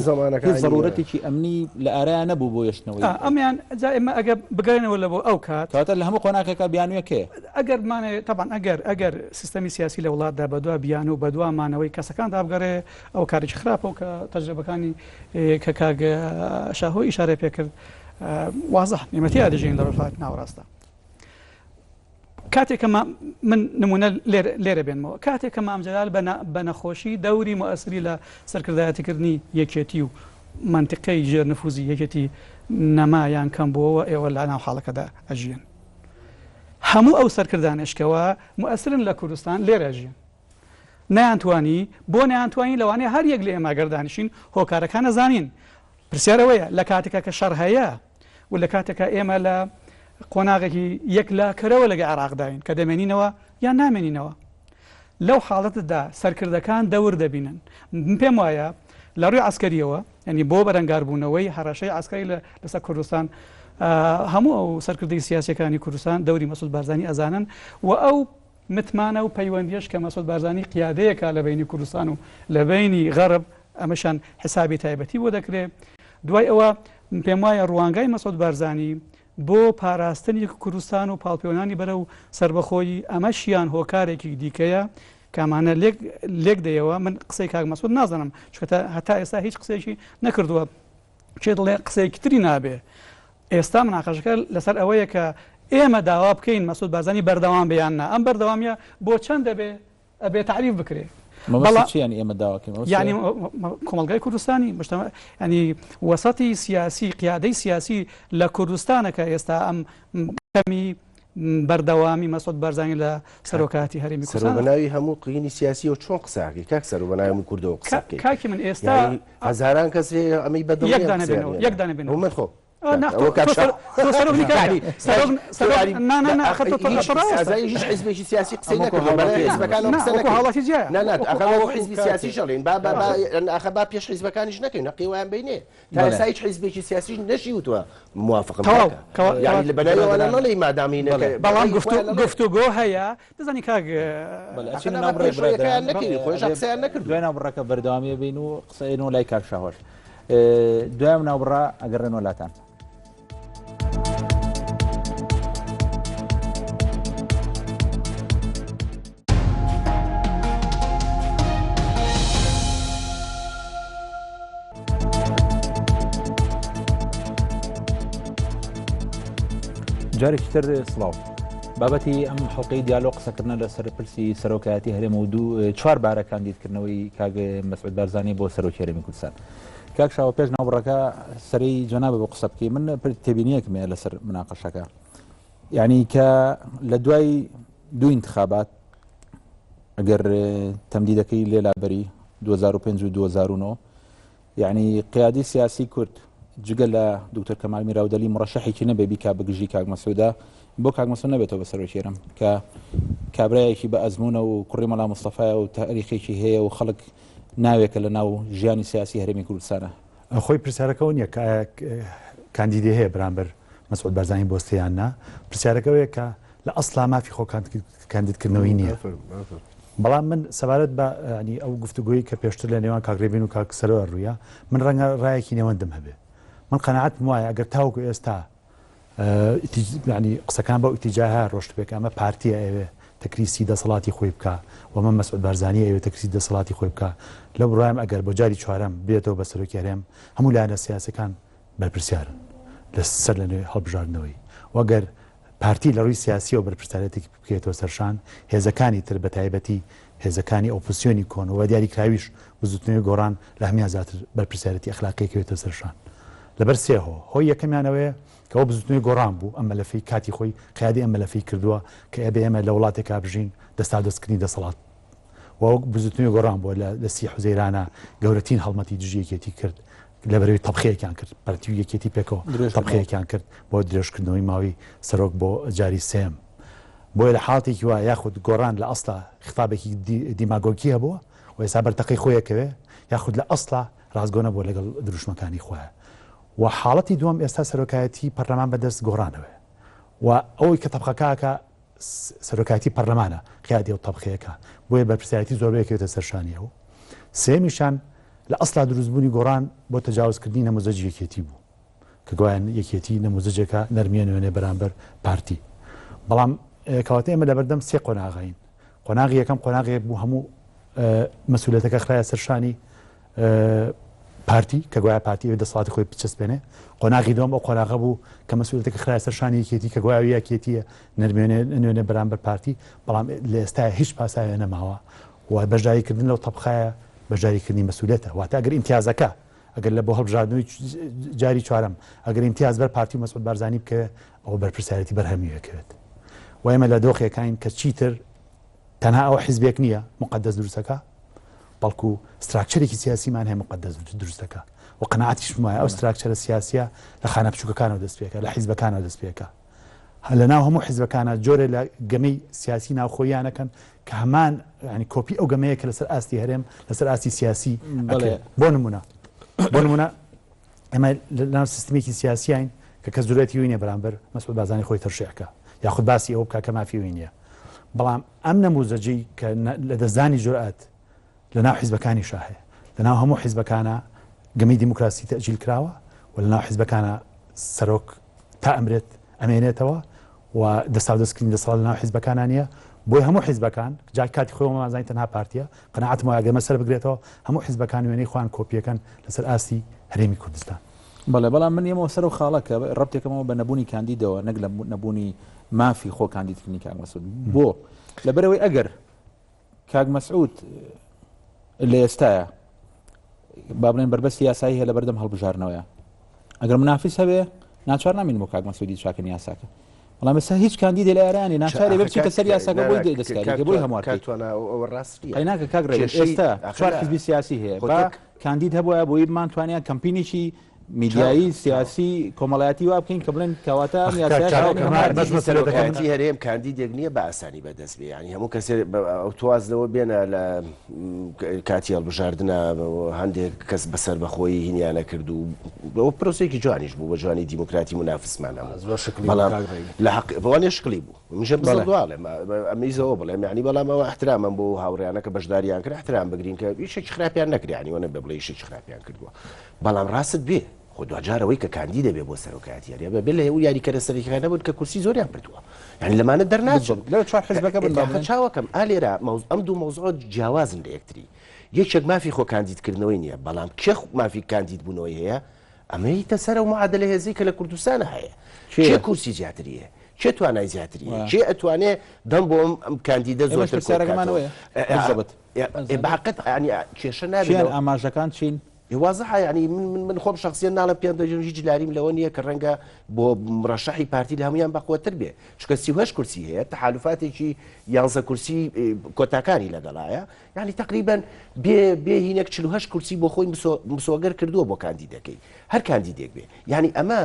هیچ زەروورەتێکی ئەمنی لە ئارایا نەبوو بۆ هێشتنەوەی. ئا ئەمیان، جا ئێمە ئەگەر بگەڕێینەوە لە بۆ ئەو کات. کەواتە لە هەموو قۆناغێکا بیانوویەک هەیە. ئەگەر بمانەوێ، تەبعەن ئەگەر، ئەگەر سیستەمی سیاسی لە وڵاتدا بە دوا بیانوو و بە دوا مانەوەی کەسەکاندا بگەڕێ، ئەوە کارێکی خراپە و کە تەجرەبەکانی کە کاک شاهۆ ئیشارەی پێ کرد وازحن، ئێمە تێیا دەژین لە ڕۆژهەڵاتی ناوەڕاستدا. کاتێک کە من نمونە لێرە بێنمەوە کاتێک کە مام جەلال بە نەخۆشی دەوری موئەسری لە سەرکردایەتیکردنی یەکێتی و مەنتیقەی ژێر نفوزی یەکێتی نەما یان کەم بووەوە ئێوە لە ناو حاڵەکەدا ئەژیەن هەموو ئەو سەرکردانێشکەوە موئەسرن لە کوردستان لێرە ژیان نەیانتوانی بۆ نەیانتوانی لەوانەیە هەر یەک لە ئێمە گەردانشین هۆکارەکان نەزانین پرسیارەوەیە لە کاتێکا کە شەڕ هەیە و لە کاتێکا ئێمە لە قۆناغێکی یەکلاکەرەوە لەگە عێراقداین کە دەمێنینەوە یان نامێنینەوە لەو حاڵەتەدا سەرکردەکان دەور دەبینن من پێم وایە لە ڕووی عسکەریەوە ینی بۆ بەرەنگاربوونەوەی هەڕەشەی عسکەری لەسەر کوردستان هەموو ئەو سەرکردەی سیاسەکانی کوردستان دەوری مەسعود بارزانی ئەزانن و ئەو متمانە و پەیوەندیەش کە مەسعود بارزانی قیادەیەکە لە بەینی کوردستان و لە بەینی غەرب ئەمەشان حسابی تایبەتی بۆ دەکرێ دوای ئەوە پێم وایە ڕوانگای مەسعود بارزانی بۆ پاراستنی کوردستان و پاڵپێوەنانی بەرەو سەربەخۆیی ئەمەشیان هۆکارێکی دیکەیە کامانە لێک لێک دەیەوە من قسەی کاک مەسعود نازانم چونکە هەتا ئێستا هیچ قسەیەکی نەکردووە کێ دەڵێ قسەیەکی تری نابێ ئێستا مناقەشەکە لەسەر ئەوەیە کە ئێمە داوا بکەین مەسعود بارزانی بەردەوام بێ یان نا ئەم بەردەوامیە بۆ چەند دەبێ ئەبێ تەعریف بکرێ. مەبەست چیە یانی ئێمە داوا کەین؟ مەبەست یانی کۆمەڵگای کوردستانی مجتمع یانی وەسەتی سیاسی قیادەی سیاسی لە کوردستانە کە ئێستا ئەم کەمی بەردەوامی مەسعود بارزانی لە سەرۆکایەتی هەرێمی سەرۆ کوردستان. بە ناوی هەموو قینی سیاسیەوە چۆن قسە ئەکەی کاک سەرۆ بە ناوی هەموو کوردەوە قسە بکەی کاکی من ئێستا یانی هەزاران کەس هەیە ئەمەی بە دڵ یەک نییە دانە قسەیان بێنەوە نییە یەک دانە بێنەوە ئەوە من خۆ نا ئەوە کاک تۆ شا تۆ سەرۆک نی کاکە یانی سەرۆک سەرۆک یانی نا نا نا ئەخە تۆ تۆ هیچ تۆ ڕاستە ئازای هیچ حیزبێکی سیاسی قسەی ئەمە وەکو نەکردووە بەلای هاوڵاتی حیزبەکانەوە نا قسە وەکو نەکەین هاوڵاتی جیایە نا نا وەکو ئەخە وەکو وەکو حیزبی کاکێ سیاسیش ئەڵێین با با با ئەخە با پێش حیزبەکانیش نەکەین هەقی وایان بینێ تا بەڵێ ئێستا هیچ حیزبێکی سیاسیش نەشی وتووە موافقم تەواو کاکە کەوا یانی کەوا لە بەناوی ئەوانە برادەران نەڵێی مادام هی بەڵێ نەکە بەڵام بەڕەئی گفتو خۆیان نەڵێن گفتوگۆ هەیە دەزانی کاک بەڵێ ئەخە ئەچینە نا با ناو بڕێ پێش ڕێیەکەیان برادەران نەکەوین خۆیش ئەبێ قسەیان نەکردووە دوای ناوبڕەکە بەردەوامیە بین و قسەیەنەوە لای کاک شاهۆش دوای ئەم ناوبڕە ئەگەڕێنەوە لاتان. جارێکی تر سڵاو. بابەتی ئەم حڵلقەی دیالۆ قسەکردنە لەسەر پرسی سەرۆکایەتی هەرێم و دوو چوار بارە کاندیدکردنەوەی کاک مەسعود بارزانی بۆ سەرۆکی هەرێمی کوردستان. کاک شاوە پێش ناوبڕەکە سەرەی جەنابە بۆ قسە بکەی من تێبینیەکم هەیە لەسەر مناقەشەکە یعنی کە لە دوای دوو انتخابات ئەگەر تەمدیدەکەی لێ لابەری 2005 و 2009 یعنی قیادی سیاسی کورد جگە لە دکتۆر کەمال میراودەلی مڕەشەحێکی نەبێ بیکا بگژی کاک مەسعودا بۆ کاک مەسعود نەبێتەوە بە سەرۆکی هەرێم کە کابرایەکی بە ئەزمونە و کوڕی مەلا مستەفایە و تاریخێکی هەیە و خەڵک ناوێکە لە ناو ژیانی سیاسی هەرێمی کوردستانە. خۆی پرسیارەکە ئەوە نییە کە ئایا کاندیدی هەیە بەرامبەر مەسعود بارزانی بۆستێ یان نا، پرسیارەکە ئەوەیە کە لە ئەسڵا مافی خۆ کاندیدکردنەوەی نییە. بەڵام من سەبارەت بە ینی ئەو گفتوگۆی کە پێشتر لە نێوان کاک ڕێبین و کاک سەرۆ ڕوویە من ڕەنگە ڕایەکی نێوەندم هەبێ من قەناعەتم وایە ئەگەر تاوەکو ئێستا ینی قسەکان بەو ئیتیجاهە ڕۆشتبێ کە ئەمە پارتیە ئەوێ تەکریسی دەسەڵاتی خۆی بکا و ئەمە مەسعود بارزانیە ئەوێ تەکریسی دەسەڵاتی خۆی بکا لەو بڕوایم ئەگەر بۆ جاری چوارەم بێتەوە بە سەرۆکی هەرێم هەموو لایەنە سیاسەکان بەرپرسیارن لە سەر لە نوێ هەڵبژاردنەوەی و گەر پارتی لە ڕووی سیاسیەوە بەرپرسیارێتێکی بکەوێتەوە سەرشان هێزەکانی تر بە تایبەتی هێزەکانی ئۆپۆزسیۆنی کۆن و دیاریکراویش بزوتنەوەی گۆڕان لە هەموان زیاتر بەرپرسیارێتی ئەخلاقی کەوێتە سەرشان لەبەر سێ هۆ هۆی یەکەمیان ئەوەیە کە ئەو بزوتنەوەی گۆڕان بوو ئەم مەلەفەی کاتی خۆی قیادی ئەم مەلەفەی کردووە کە ئەبێ ئێمە لە وڵاتێکا بژین دەستاودەستکردنی دەسەڵات و ئەو بزوتنەوەی گۆڕان بووە لە سی حوزەیرانە گەورەترین هەڵمەتی دژی یەکێتی کرد لەبەرەوەی تەبخەیەکیان کرد پارتی و یەکێتی پێکەوە تەبخەیەکیان کرد بۆ درێژکردنەوەی ماوەی سەرۆک بۆ جاری سێم بۆیە لە حاڵەتێکی وا یاخود گۆڕان لە ئەسڵا خیتابێکی دیماگۆگی هەبووە و ئێستا بەرتەقەی خۆی ئەکەوێ یاخود لە ئەسڵا ڕاستگۆ نەبووە لەگەڵ دروشمەکانی خۆیان و حاڵەتی دووەم ئێستا سەرۆکایەتی پەرلەمان بەدەست گۆڕانەوەیە و ئەوەی کە تەبخەکەکە سەرۆکایەتی پەرلەمانە قیادی ئەو تەبخەیەکە بۆیە بەرپرسیارەتی زۆربەی ئەکەوێتە سەر شانی ئەو سێمیشان لە ئەسڵا دروستبوونی گۆڕان بۆ تەجاوزکردنی نەموزەجی یەکێتی بوو کە گوایە یەکێتی نەموزەجێکە نەرمیە نوێنێ بەرامبەر پارتی بەڵام کەواتە ئێمە لەبەردەم سێ قۆناغین قۆناغی یەکەم قۆناغێک بوو هەموو مەسولەتەکە خرایە سەرشانی پارتی کە گوایە پارتی ئەوێ دەسەڵاتی خۆی بچەسپێنێ قۆناغی دووەم ئەو قۆناغە بوو کە مەسولەتەکە خرایە سەر شانی یەکێتی کە گوایە یەکێتیە نەرمێنێ نوێنێ بەرامبەر پارتی بەڵام لە ئێستا هیچ پاساوێ نەماوە و بەشداریکردن لەو تەبخایە بەشداریکردنی مەسولێتە واتە ئەگەر ئیمتیازەکە ئەگەر لە بۆ هەڵبژاردنەوەی جاری چوارەم ئەگەر ئیمتیاز بەر پارتی و مەسعود بارزانی بکەوێ ئەوە بەرپرسیارێتی بەرهەمیەکەوێت و ئێمە لە دۆخێکین کە چیتر تەنها ئەوە حیزبێک نییە موقەدەس دروستەکا بەڵکو ستراکچەرێکی سیاسیمان هەیە موقەدەس دروستەکە و قەناعەتیشم وایە ئەو ستراکچەرە سیاسیە لە خانە بچووکەکانەوە دەست پێکە لە حیزبەکانەوە دەست پێکە لە ناو هەموو حیزبەکانە جۆرێ لە گەمەی سیاسی ناوخۆیانەکەن کە هەمان ینی کۆپی ئەو گەمەیە کە لەسەر ئاستی هەرێم لەسەر ئاستی سیاسی بەڵێ بۆ نمونە بۆ نمونە ئێمە لەناو سیستمێکی سیاسیین کە کەس جورەتی وی نیە بەرامبەر مەسعود بارزانی خۆی تەرشیح کا یاخود باسی ئەوە بکا کە مافی وی نیە بەڵام ئەم نەموزەجەی کە لە دەستدانی جورئەت لە ناو حیزبەکانیشا هەیە لە ناو هەموو حیزبەکانە گەمەی دیموکراسی تەئجیل کراوە و لە ناو حیزبەکانە سەرۆک تا ئەمرێت ئەمێنێتەوە و دەستاودەستکردنی دەسەڵات لەناو حیزبەکانا نییە، بۆیە هەموو حیزبەکان، جا کاتی خۆی وەمان زانی تەنها پارتییە، قەناعەتم وایە گەر مەسەلە بگرێتەوە هەموو حیزبەکان وێنەی خۆیان کۆپییەکەن لەسەر ئاستی هەرێمی کوردستان. بەڵێ، بەڵام من یەمەوە سەر ئەو خاڵە کە ڕەبتێکەمەوە بە نەبوونی کاندیدەوە نەک لە نەبوونی مافی خۆ کاندیدکردنی کاک مەسعود. بۆ؟ لەبەرئەوەی ئەگەر کاک مەسعود لە ئێستایا با بڵێن بەربەستی یاسایی هەیە لە بەردەم هەڵبژاردنەوەیە ئەگەر منافس هەبێ ناچار نامین بۆ کاک مەسعودی چاکن یاساکە بەڵام ئێستا هیچ کاندیدێ لە ئێرانی ناچارێ بچیتە سەر یاساکە بۆی دەستکاریکە بۆی هەموار ئەوە ڕاست نییە ناکە کاک ڕێبەر ئێستا چوار حزبی سیاسی هەیە با کاندید هەبووە بۆی بمانتوانیان کەمپینێکی میدیایی، سیاسی، کۆمەڵایەتی وا بکەین کە بڵێن کەواتە ئەم یاسایە شایانی هەموو بەس سەرۆکایەتی هەرێم کاندیدێک نییە بە ئاسانی بەدەست بێ یانی هەموو کەسێ ئەو تۆ واز لەوە بێنە لە کاتی هەڵبژاردنە هەندێک کەس بە سەربەخۆیی هینیانە کرد و ئەوە پرۆسەیەکی جوانیش بوو بە جوانی دیموکراتی مونافسمان هەبوو زۆر شکلی بەڵام کاک ڕێگە لە حەق بەوانێ شکلی بوو منیش بەڵێ بزڵ دواڵێم ئەمیزەوە بڵێم یعنی بەڵام ئەوە احترامم بۆ هاوڕیانە کە بەشداریان کرد احترام بگرین کە ئیشێکی خراپیان نەکرد یعنی وەنە بێ بڵێ ئیشێکی خراپیان کردووە بەڵام ڕاستت بێ خۆ دواجار ئەوەی کە کاندیدە بێ بۆ سەرۆکایەتی هەرێم بێ لە ئەو یاریکەرە سەرەکیانە بن کە کورسی زۆریان بردووە یعنی لەمانە دەرناچن لە چوار حزبەکە بن با چاوەکەم ئا لێرە ئەم دوو مەوزوع جیاوازن لە یەکتری یەکێک مافی خۆ کاندیدکردنەوەی نییە بەڵام کێ مافی کاندید بوونەوەی هەیە ئەمەیتە سەر ئەو معادلە هێزەی کە لە کوردستانە هەیە کێ کورسی زیاتری هەیە؟ کێ توانای زیاتری هەیە؟ کێ ئەتوانێ دەنگ بۆ ئەم کاندیدە زۆرتر کۆ بکاتەوە؟ بە حەقت یانی کێشە نابێت. چیان ئاماژەکان چین؟ وازحە یانی من من من خۆم شخصیەن ناڵێم پێم دەژم هیچ لاریم لەوە نییە کە ڕەنگە بۆ مڕەشەحی پارتی لە هەمویان بەقوەتر بێ چونکە 38 کورسی هەیە تەحالفاتێکی یانزە کورسی کۆتاکانی لەگەڵایە یعنی تقریبا بێ بێ هینێک 48 کورسی بۆ خۆی مسۆگەر کردووە بۆ کاندیدەکەی هەر کاندیدێک بێ یعنی ئەمە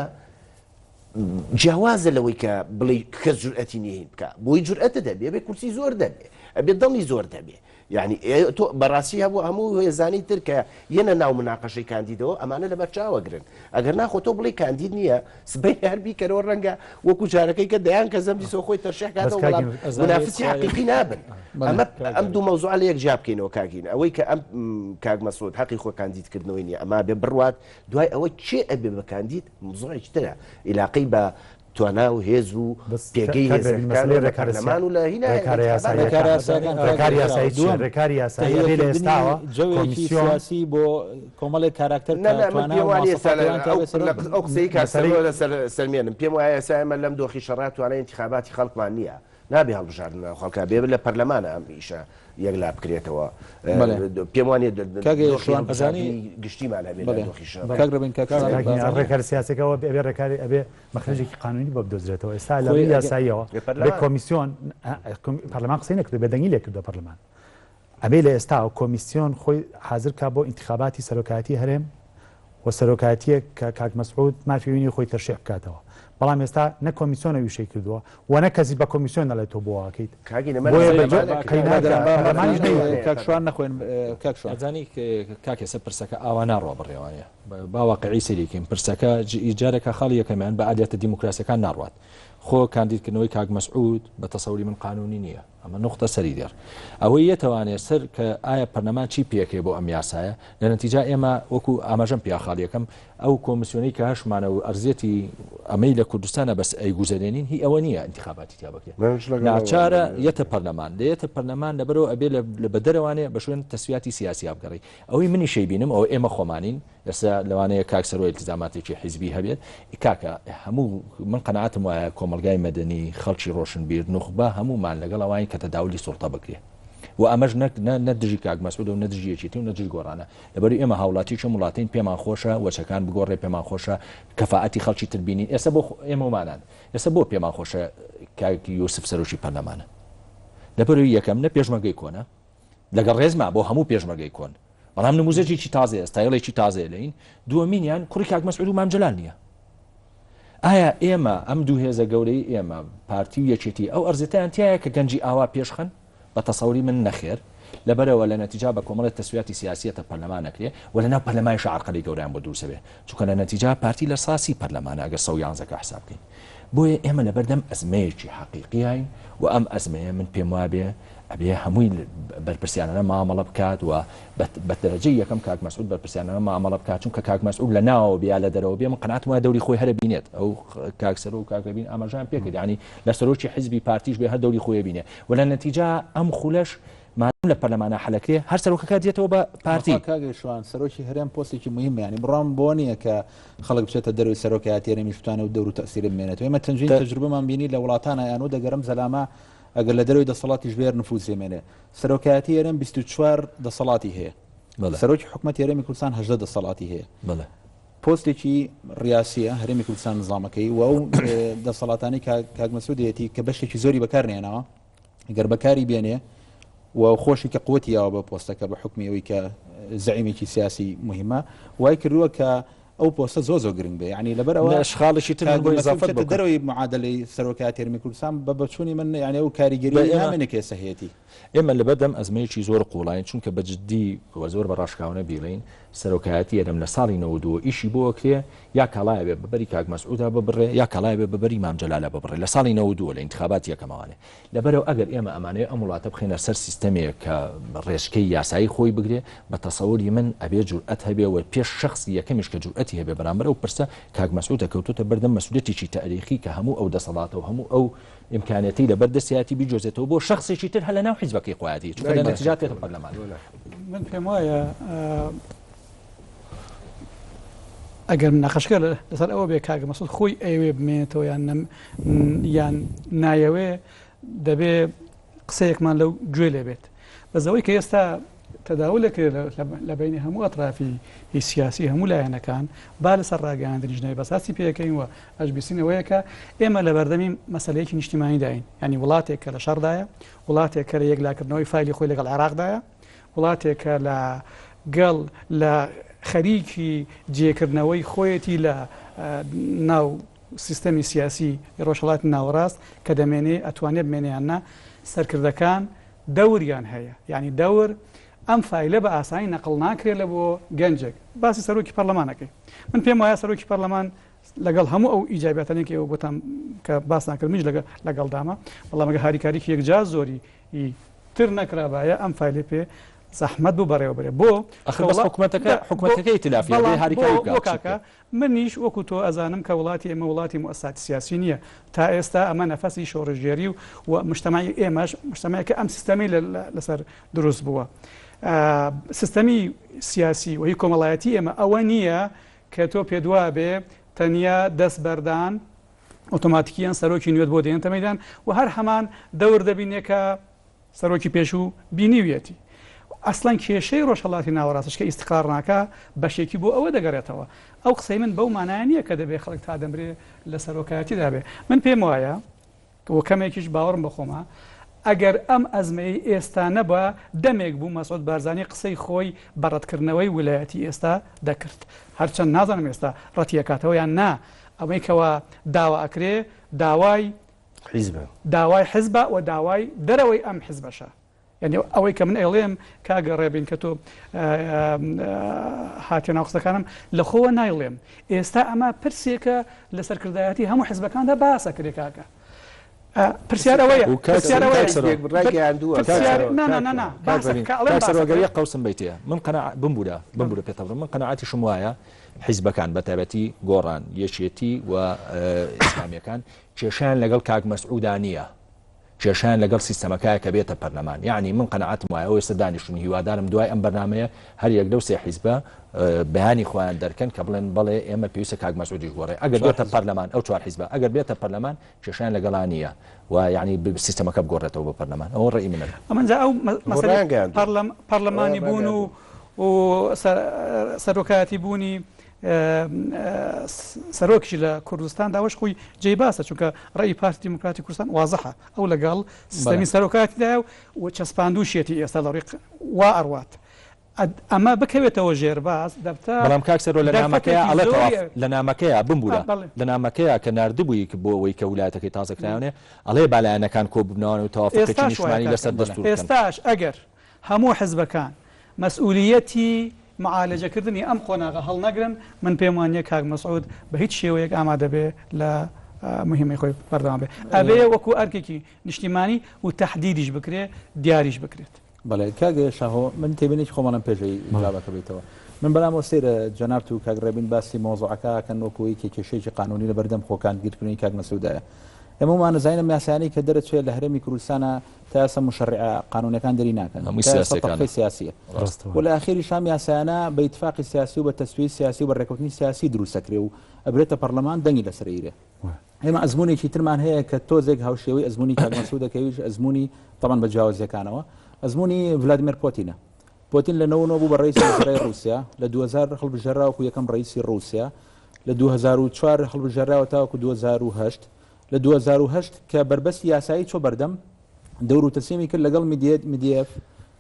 جیاوازە لەوەی کە بڵێی کەس جورئەتی نیە هین بکا بۆی جورئەتت هەبێ ئەبێ کورسی زۆر دەبێ ئەبێ دەنگی زۆر دەبێ یعنی تۆ بەڕاستی هەبوو هەموو هێزانی تر کە یەنە ناو مناقەشەی کاندیدەوە ئەمانە لەبەر چاوەگرن ئەگەر ناخۆ تۆ بڵێ کاندید نییە سبەی هەر بیکەرەوە ڕەنگە وەکو جارەکەی کە دەیان کە زەمدی سۆ خۆی تەرشیح کاتەوە بەڵام منافسی حەقیقی نابن ئەمە ئەم دوو مەوزوعە لە یەک جیا بکەینەوە کاکین ئەوەی کە ئەم کاک مەسعود حەقی خۆ کاندیدکردنەوەی نییە ئەما بێ بڕوات دوای ئەوە کێ ئەبێ بە کاندید مزوعێکی ترە ئیلاقەی بە توانا و هێز و پێگەی هێزەکان و لە پەرلەمان و لە هینا ڕێکارە یاساییەکان ڕێکاری یاسایی چییە؟ ڕێکاری یاسایی ئەبێ لە ئێستاوە جەوێکی کۆمیسیۆن سیاسی بۆ کۆمەڵێک کاراکتەر نا کە نا من توانا پێم و وانیە مواصفات سالار ئەوان ئەو تایبەت سەرۆک بن. ئەو قسەی کاک سەرۆ لەسەر سەرمێنم پێم وایە ئێستا ئێمە لەم دۆخی شەڕا توانای ئینتیخاباتی خەڵکمان نییە نابێ هەڵبژاردن ناو خەڵکا بێ لە پەرلەمانە ئەم ئیشە یەکلا بکرێتەوە. بەڵێ. پێم وانیە کاک دۆخی شوان هەڵبژاردنی گشتیمان هەبێ لە بەڵێ. دۆخی شەڕا. کاک ڕەبین کاک شوان کاک بازانی. ڕێکارە سیاسیەکە ئەوە ئەبێ ڕێکاری ئەبێ مەخرەجێکی قانونی بۆ بدۆزرێتەوە ئێستا لە خۆی ڕووی ئەگەر یاساییەوە لە بێ پەرلەمان. کۆمیسیۆن پەرلەمان قسەی نەکردووە بێدەنگی لێ کردووە پەرلەمان ئەبێ لە ئێستاوە کۆمیسیۆن خۆی حازر کا بۆ ئینتیخاباتی سەرۆکایەتی هەرێم و سەرۆکایەتیەک کە کاک مەسعود مافی وینی خۆی تەرشیح بکاتەوە بەڵام ئێستا نە کۆمیسیۆن ئەو ئیشەی کردووە و نە کەسی بە کۆمیسیۆن نەڵێ تۆ بۆ واکەیت کاکی نەمە بۆیە لەسەر بە جۆ پەرلەمانە قەیناکە برادەران با پەرلەمانیش نەیوتووە. کاک شوان نەخۆین کاک شوان. ئەزانی کاک ئێستا پرسەکە ئاوا ناڕوا بەڕێوانە با واقعی سەیری کەین پرسەکە جارێکە خاڵی یەکەمیان بە ئالیاتە دیموکراسیەکان ناڕوات خۆ کاندیدکردنەوەی کاک مەسعود بە تەسەوری من قانونی نییە ئەمە نوقتە سەری دێڕ. ئەوەی یەتەوانێ سەر کە ئایا پەرلەمان چی پێکێ بۆ ئەم یاسایە، لە نەتیجا ئێمە وەکو ئاماژەم پیا خاڵی یەکەم ئەو کۆمسیۆنەی کە هەشمانە و ئەرزیەتی ئەمەی لە کوردستانە بەس ئەیگوزەرێنین هی ئەوە نییە ئینتیخاباتی تیا بکرێ ناچارە یەتە پەرلەمان لە یەتە پەرلەمان لەبەرەوە ئەبێ لە بەدەرەوانێ بە شوێن تەسویاتی سیاسیا بگەڕی ئەوەی منیشەی بینم ئەوە ئێمە خۆمانین ئێستا لەوانەیە کاک سەرۆ ئیلتیزاماتێکی حیزبی هەبێت، کاکە هەموو من قەناعەتم وایە کۆمەڵگای مەدەنی، خەڵکی ڕۆشنبیر، نوخبە هەموومان لەگەڵ ئەوەین کە تەداولی سوڵتە بکرێ و ئەمەش نەک نە دژی کاک مەسعودە و نە دژی یەکێتی و نە دژی گۆڕانە لەبەری ئێمە هاوڵاتیی ئەم وڵاتەین پێمان خۆشە وەچەکان بگۆڕێ پێمان خۆشە کەفائەتی خەڵکی تر بینین ئێستا بۆ ئێمەمانان ئێستا بۆ پێمان خۆشە کاک یوسف سەرۆکی پەرلەمانە لەبەرەوەی یەکەم نە پێشمەرگەی کۆنە لەگەڵ ڕێزما بۆ هەموو پێشمەرگەی کۆن بەڵام نموزەجێکی تازەیە ستایڵێکی تازەیە لەین دووەمینیان کوڕی کاک مەسعود و مام جەلال نییە ئایا ئێمە ئەم دوو هێزە گەورەی ئێمە پارتی و یەکێتی ئەو ئەرزێتیان تایە کە گەنجی ئاوا پێشخەن بە تەسەوری من نەخێر لەبەرەوە لە نەتیجا بە کۆمەڵی تەسویاتی سیاسیەتە پەرلەمان نەکرێ و لە ناو پەرلەمانیش عەرقەلی گەورەیان بۆ دروست بێ چونکە لە نەتیجا پارتی لە ساسی پەرلەمانە ئەگەر 111 حساب بکەین بۆیە ئێمە لەبەردەم ئەزمەیەکی حەقیقیین و ئەم ئەزمەیە من پێم وابێ ئەبێ هەمووی بەرپرسیارانە مامەڵە بکات و بە دەرەجەی یەکەم کاک مەسعود بەرپرسیارانە مامەڵە بکات چونکە کاک مەسعود لە ناوەوە بێ یا لە دەرەوە بێ من قەناعەتم وایە دەوری خۆی هەر بینێت ئەو کاک سەرۆ و کاک ڕێبین ئاماژەیان پێ کرد یعنی لە سەرۆکی حیزبی پارتیش بێ هەر دەوری خۆی بینێ و لە نەتیجا ئەم خولەش مادام لە پەرلەمانە حەلەکرێ هەر سەرۆکەکە دێتەوە بە پارتی. بەخوا کاک شوان سەرۆکی هەرێم پۆستێکی مهمە یانی بڕوام بۆ نییە کە خەڵک بچێتە دەرەوەی سەرۆکایەتی هەرێمیش بتوانێت و دەور و تەئسیرە بمێنێتەوە ئێمە چەندین تەجروبەمان بینی لە وڵاتانە یان و دەگەرم زەلامە ئەگەر لە دەرەوەی دەسەڵاتیش بێر نفوز دەمێنێ. سەرۆکایەتی هەرێم 24 دەسەڵاتی هەیە. سەرۆکی حکومەتی هەرێمی کوردستان 18 دەسەڵاتی هەیە. پۆستێکی ڕیاسیە هەرێمی کوردستان نظامەکەی و ئەو دەسەڵاتانی کاک مەسعودێتی کە بەشێکی زۆری بەکار نێناوە گەر بەکاری بێنێ و خۆشی کە قوتی یاوە بە پۆستەکە بە حکمی ئەوەی کە زعیمێکی سیاسی مهمە وای کردووە کە ئەو پۆستە زۆر زۆر گرنگ بێ یعنی لەبەر ئەوە نەش خاڵێکی تر کاک بۆ مەسعود ئیزافەت بچێتە بکەم. دەرەوەی معادلەی سەرۆکایەتی هەرێمی کوردستان بە بەچوونی من یعنی ئەو کاریگەری بە ئێمە نامێنێ کە ئێستا هەیەتی. ئێمە لەبەردەم ئەزمەیەکی زۆر قوڵاین چونکە بە جدی و زۆر بە ڕاشکاوانە بیڵێین سەرۆکایەتی هەرێم لە ساڵی 92 ئیشی بۆ ئەکرێ یا کاڵایە بێ بە بەری کاک مەسعودا ببڕێ یا کاڵایە بێ بە بەری مام جەلالا ببڕێ لە ساڵی 92 لە ئینتخاباتی یەکەمەوانێ لەبەرئەوە ئەگەر ئێمە ئەمانەوێ ئەم وڵاتە بخەینە سەر سیستەمێک کە ڕێچکەی یاسایی خۆی بگرێ، بە تەسەوری من ئەبێ جورئەت هەبێ و پێش شەخسی یەکەمیش کە جورئەتی هەبێ بەرامبەر ئەو پرسە، کاک مەسعودە کەوتۆتە بەردەم مەسئولیەتێکی تاریخی کە هەموو ئەو دەسەڵاتە و هەموو ئەو ئیمکانیەتەی لەبەر دەستیایەتی بیجۆزێتەوە بۆ شەخسێکی تر هەر لەناو حیزبەکەی خۆیەتی، چونکە لە نەتیجا تێتە پەرلەمان. من پێم وایە. ئەگەر مناقەشەکە لەسەر ئەوە بێ کاک مەسعود خۆی ئەیەوێ بمێنێتەوە یان نەم یان نایەوێ دەبێ قسەیەکمان لەو گوێ لێ بێت بەس ئەوەی کە ئێستا تەداول دەکرێت لە بینی هەموو ئەطرافی سیاسی هەموو لایەنەکان با لەسەر ڕاگەیاندنیش نەبێ بەس هەستی پێەکەین و ئەشبیسین ئەوەیە کە ئێمە لە بەردەمی مەسەلەیەکی نیشتیمانیداین ینی وڵاتێک کە لە شەڕدایە وڵاتێک کە لە یەکلاکردنەوەی فایلی خۆی لەگەڵ عێراقدایە وڵاتێک کە لە گەڵ لە خەریکی جێکردنەوەی خۆیەتی لە ناو سیستەمی سیاسی ڕۆژهەڵاتی ناوەڕاست کە دەمێنێ ئەتوانێ بمێنێ یان نا، سەرکردەکان دەوریان هەیە یانی دەور ئەم فایلە بە ئاسانی نەقڵ ناکرێ لە بۆ گەنجێک باسی سەرۆکی پەرلەمان ئەکەی من پێم وایە سەرۆکی پەرلەمان لەگەڵ هەموو ئەو ئیجابیاتانەی کە ئێوە بۆتان کە باسان کرد منیش لەگەڵدامە بەڵام ئەگەر هاریکاریی یەکجار زۆری تر نەکرابایە ئەم فایلەی پێ زەحمەت بوو بەڕێوە بەرێ بۆ ئەخر بەس حکومەتەکە حکومەتەکە ئیتلافیە بێ هاریکاری بکات بۆ کاکە منیش وەکو تۆ ئەزانم کە وڵاتی ئێمە وڵاتی موئەسساتی سیاسی نییە تا ئێستا ئەمە نەفەسی شۆڕشگێری و و مجتەمەعی ئێمەش مجتەمەعێکە ئەم سیستەمەی لەسەر دروست بووە سیستەمی سیاسی و هی کۆمەڵایەتی ئێمە ئەوە نییە کە تۆ پێدوابێ تەنیا دەست بەردان ئۆتۆماتیکیان سەرۆکی نوێت بۆ دێنێتە مەیدان و هەر هەمان دەور دەبینێ کە سەرۆکی پێشوو بینیویەتی. ئەسڵەن کێشەی ڕۆژهەڵاتی ناوەڕاستش کە ئیستقرار ناکا بەشێکی بۆ ئەوە دەگەڕێتەوە. ئەو قسەی من بەو مانایە نییە کە دەبێ خەڵک تا دەمرێ لە سەرۆکایەتیدا بێ. من پێم وایە و کەمێکیش باوەڕم بە خۆمە ئەگەر ئەم ئەزمەیەی ئێستا نەبا دەمێک بوو مەسعود بارزانی قسەی خۆی بە ڕەتکردنەوەی ولایەتی ئێستا دەکرد. هەرچەند نازانم ئێستا ڕەتی ئەکاتەوە یان نا. ئەوەی کەوا داوا ئەکرێ داوای حیزبە. داوای حیزبە و داوای دەرەوەی ئەم حیزبەشە. یعنی ئەوەی کە من ئەیڵێم کاک ڕێبین کە تۆ هاتیە ناو قسەکانم لە خۆوە نایڵێم ئێستا ئەمە پرسێکە لە سەرکردایەتی هەموو حزبەکاندا باسە کرێ کاکە پرسیار ئەوەیە پرسیار ئەوەیە ڕایگەیاندووە قوسم بیتەیە من قەناع بمبورە بمبورە پێتەبڕم من قەناعەتیشم وایە حیزبەکان بە تایبەتی گۆڕان یەکێتی و ئیسلامیەکان کێشەیان لەگەڵ کاک مەسعودا نییە کێشەیان لەگەڵ سیستەمەکایە کە بێتە پەرلەمان یەعنی من قەناعەتم وایە ئەو ئێستا دانیشتون هیوادارم دوای ئەم بەرنامەیە هەر یەک لەو سێ حیزبە بەیانی خۆیان دەرکەن کە بڵێن بەڵێ ئێمە پێویستە کاک مەسعودیش گۆڕێ ئەگەر بێتە پەرلەمان ئەو چوار حیزبە ئەگەر بێتە پەرلەمان کێشەیان لەگەڵا نییە و یعنی سیستەمەکە بگۆڕێتەوە بۆ پەرلەمان ئەوە ڕێی منە. ئەمەنجا ئەو مەسەلەی پەرلەمانی بوون و سەرۆکایەتی بوونی سەرۆکیش لە کوردستاندا ئەوەش خۆی جێی باسە چونکە ڕێی پارتی دیموکراتی کوردستان وازحە ئەو لەگەڵ سیستەمی سەرۆکایەتیدایە و چەسپاندووشیەتی ئێستا لە ڕووی وا ئەڕوات ئەمە بکەوێتەوە ژێر باس دەبتە بەڵام کاک سەرۆ لە نامەکەیا ئەڵێ تەواف لە نامەکەیا بمبورە لە نامەکەیا کە ناردبووی بۆ ئەوەی کە ولایەتەکەی تازە کرایەوە ئەڵێ با لایەنەکان کۆ ببنەوە و تەوافقێکی نیشتمانی لەسەر دەستوور بکەن. ئێستاش ئەگەر هەموو حزبەکان مەسئولیەتی معالەجەکردنی ئەم قۆناغە هەڵنەگرن، من پێم وانیە کاک مەسعود بە هیچ شێوەیەک ئامادەبێ لە مهمەی خۆی بەردەوام بێ. ئەبێ وەکو ئەرکێکی نیشتیمانی و تەحدیدیش بکرێ، دیاریش بکرێت. بەڵێ کاک شاهۆ من تێبینێکی خۆمانم پێش ئەوەی جوابەکە بێتەوە. من بەلامەوە سەیرە جەنابت و کاک ڕێبین باسی مەوزوعەکە ئەکەن وەکو ئەوەی کە کێشەیەکی قانونی لەبەردەم خۆکاندگیرکردنی کاک مەسعودایە. ئێمە ومانەزانین ئەم یاسایانەی کە دەرەچێ لە هەرێمی کوردستانا تا ئێستا مشەڕیعە قانونەکان دەری ناکەن هەمووی تا ئێستا سیاسیەکانە. تەفقەی سیاسیە ڕاستە. و لە ئاخیریش ئەم یاسایانە بە ئیتفاقی سیاسی و بە تەسویەی سیاسی و بە ڕێکەوتنی سیاسی دروست ئەکرێ و ئەبرێتە پەڕلەمان دەنگی لەسەر ئەیرێ ئێمە ئەزمونێکی ترمان هەیە کە تۆزێک هاوشێوەی ئەزمونی کاک مەسعودە کە ئەویش ئەزمونی تەبعەن بە جیاوازیەکانەوە ئەزمونی ڤلادیمێر پۆتینە پۆتین لە 99 بوو بە ڕئیسی وزەرای ڕووسیا لە 2000 هەڵبژێرا وەکو یەکەم ڕئیسی ڕووسیا لە 2004 هەڵبژێراوە تاوەکو 2008 لە 2008 کە بەربەستی یاسایی چۆ بەردەم دەور و تەسلیمی کرد لەگەڵ میدیێف.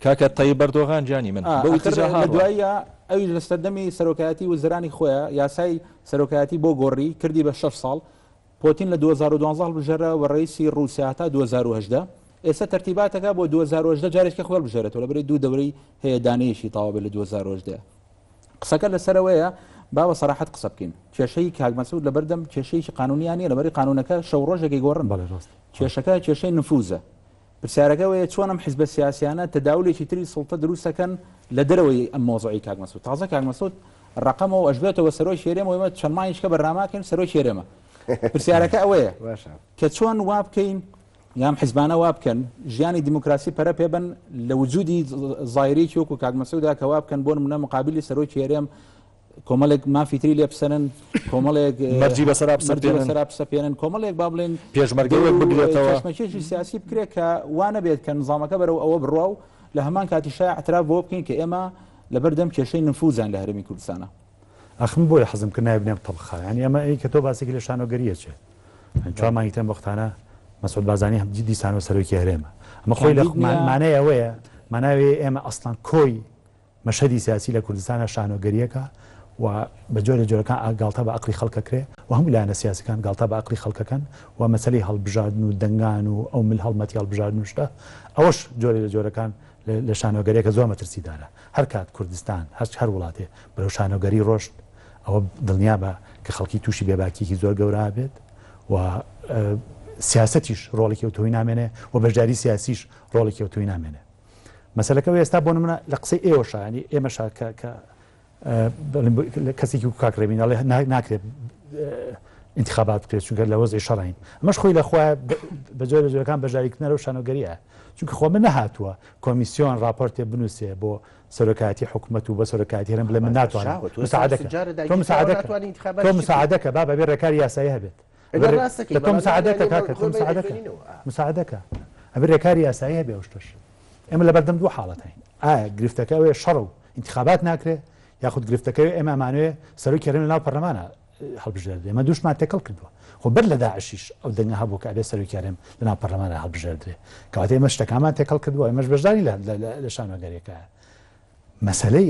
کاکە تەیب ئەردۆغان گیانی من بەو ئاخر ئیتیجاهە لە ڕوا. دواییا ئەویش لە سەردەمی سەرۆکایەتی وزرانی خۆیا یاسای سەرۆکایەتی بۆ گۆڕی کردی بە شەش ساڵ. پۆتین لە 2012 هەڵبژێرا بە ڕەئیسی ڕووسیا هەتا 2018. ئێستا تەرتیباتەکە بۆ 2018 جارێکە خۆی هەڵبژێرێتەوە لەبەرەی دوو دەورەی هەیە دانەیەکی تەواو بێت لە 2018. قسەکە لەسەر ئەوەیە با بە سەراحەت قسە بکەین کێشەی کاک مەسعود لەبەردەم کێشەیەکی قانونیان نییە لەبەری قانونەکە شەو ڕۆژێکی گۆڕن بەڵێ ڕاست کێشەکە کێشەی نفوزە پرسیارەکە ئەوەیە چۆن ئەم حیزبە سیاسیانە تەداولێکی تری سوڵتە دروست دەکەن لە دەرەوەی ئەم مەوزوعی کاک مەسعود تازە کاک مەسعود ڕەقەمە و ئەشبێتەوە سەرۆکی هەرێم و ئێمە چەند مانگیشکە بەرنامەکەین سەرۆکی هەرێمە پرسیارەکە ئەوەیە باشە کە چۆن وا بکەین یان حیزبانە وا بکەن ژیانی دیموکراسی پەرە پێ بەن لە وجودی زایرێکی وەکو کاک مەسعودا کە وا بکەن بۆ نمونە مقابلی سەرۆکی هەرێم کۆمەڵێک مافی تری لێ بسەنن، کۆمەڵێک مەرجی بەسەرا مەرجی بەسەرا بسەپێنن، کۆمەڵێک با بڵێن پێشمەرگەی وەک بگرێتەوە، کێشمەکێشی سیاسی بکرێت کە وا نەبێت کە نظامەکە بەرەو ئەوە بڕوا و لە هەمان کاتیشا اعتراف بەوە بکەین کە ئێمە لەبەردەم کێشەی نفوزان لە هەرێمی کوردستانە. ئاخ من بۆیە حەزم کرد ناوی بنێم تەڵخە یانی ئەمە ئەی کە تۆ باسێکی لە شانۆگەریە چێت چوار مانگی ترم وەختانە مەسعود بازانی هەم دیسانەوە سەرۆکی هەرێمە ئەمە خۆی لە مانای ئەوەیە ماناوی ئێمە ئەسڵان کۆی مەشهەدی سیاسی لە کوردستانا شانۆگەریەکە و بە جۆرە جۆرەکان گاڵتە بە ئەقلی خەڵکەکرێ و هەموو لایەنە سیاسەکان گاڵتە بە ئەقلی خەڵکەکەن و مەسەلەی هەڵبژاردن و دەنگان و ئەو مل هەڵمەتی هەڵبژاردن و شتە ئەوەش جۆرێ لە جۆرەکان لە شانۆگەریەکە زۆر مەترسیدارە هەر کات کوردستان هەر هەر وڵاتێ بەرەو شانۆگەری ڕۆشت ئەوە دڵنیا بە کە خەڵکی تووشی بێباکیکی زۆر گەورە بێت و سیاسەتیش ڕۆڵێکی ئەوتۆی نامێنێ و بەشداری سیاسیش ڕۆڵێکی ئەوتۆی نامێنێ. مەسەلەکە ئێستا بۆ نمونە لە قسەی ئێوەشا ینی ئێمەشا کە کە کەسێکی و کاک ڕێبین ئەڵێ ناکرێت انتخابات بکرێت چونکە لە وەزعی شەڕین ئەمەش خۆی لە خۆی بە جۆرە جۆرەکان بەشداریکردنەوە شانۆگەریە چونکە خۆ من نەهاتووە کۆمیسیۆن راپۆرتێ بنووسێ بۆ سەرۆکایەتی حکوومەت و بە سەرۆکایەتی هەرێم بڵێ من ناتوانم مساعدەکە تۆ مساعدەکە تۆ مساعدەکە با بەبێ ڕێکاری یاسایی هەبێت تۆ مساعدەکە کاکە تۆ مساعدەکە مساعدەکە ئەبێ ڕێکاری یاسایی هەبێ ئەو شتەش ئێمە لەبەردەم دوو حاڵەتین ئایا گرفتەکە ئەوەیە شەڕ و انتخابات ناکرێ یاخود گرفتەکەی ئێمە ئەمانوێ سەرۆکی هەرێم لەناو پەرلەمانە هەڵبژێردرێ ئێمە دووشمان تێکەڵ کردووە خۆ بەر لە داعشیش ئەو دەنگە هەبوو کە ئەبێ سەرۆکی هەرێم لەناو پەرلەمانە هەڵبژێردرێ کەواتە ئێمە شتەکانمان تێکەڵ کردووە ئێمەش بەشداری لە شانۆگەریەکە مەسەلەی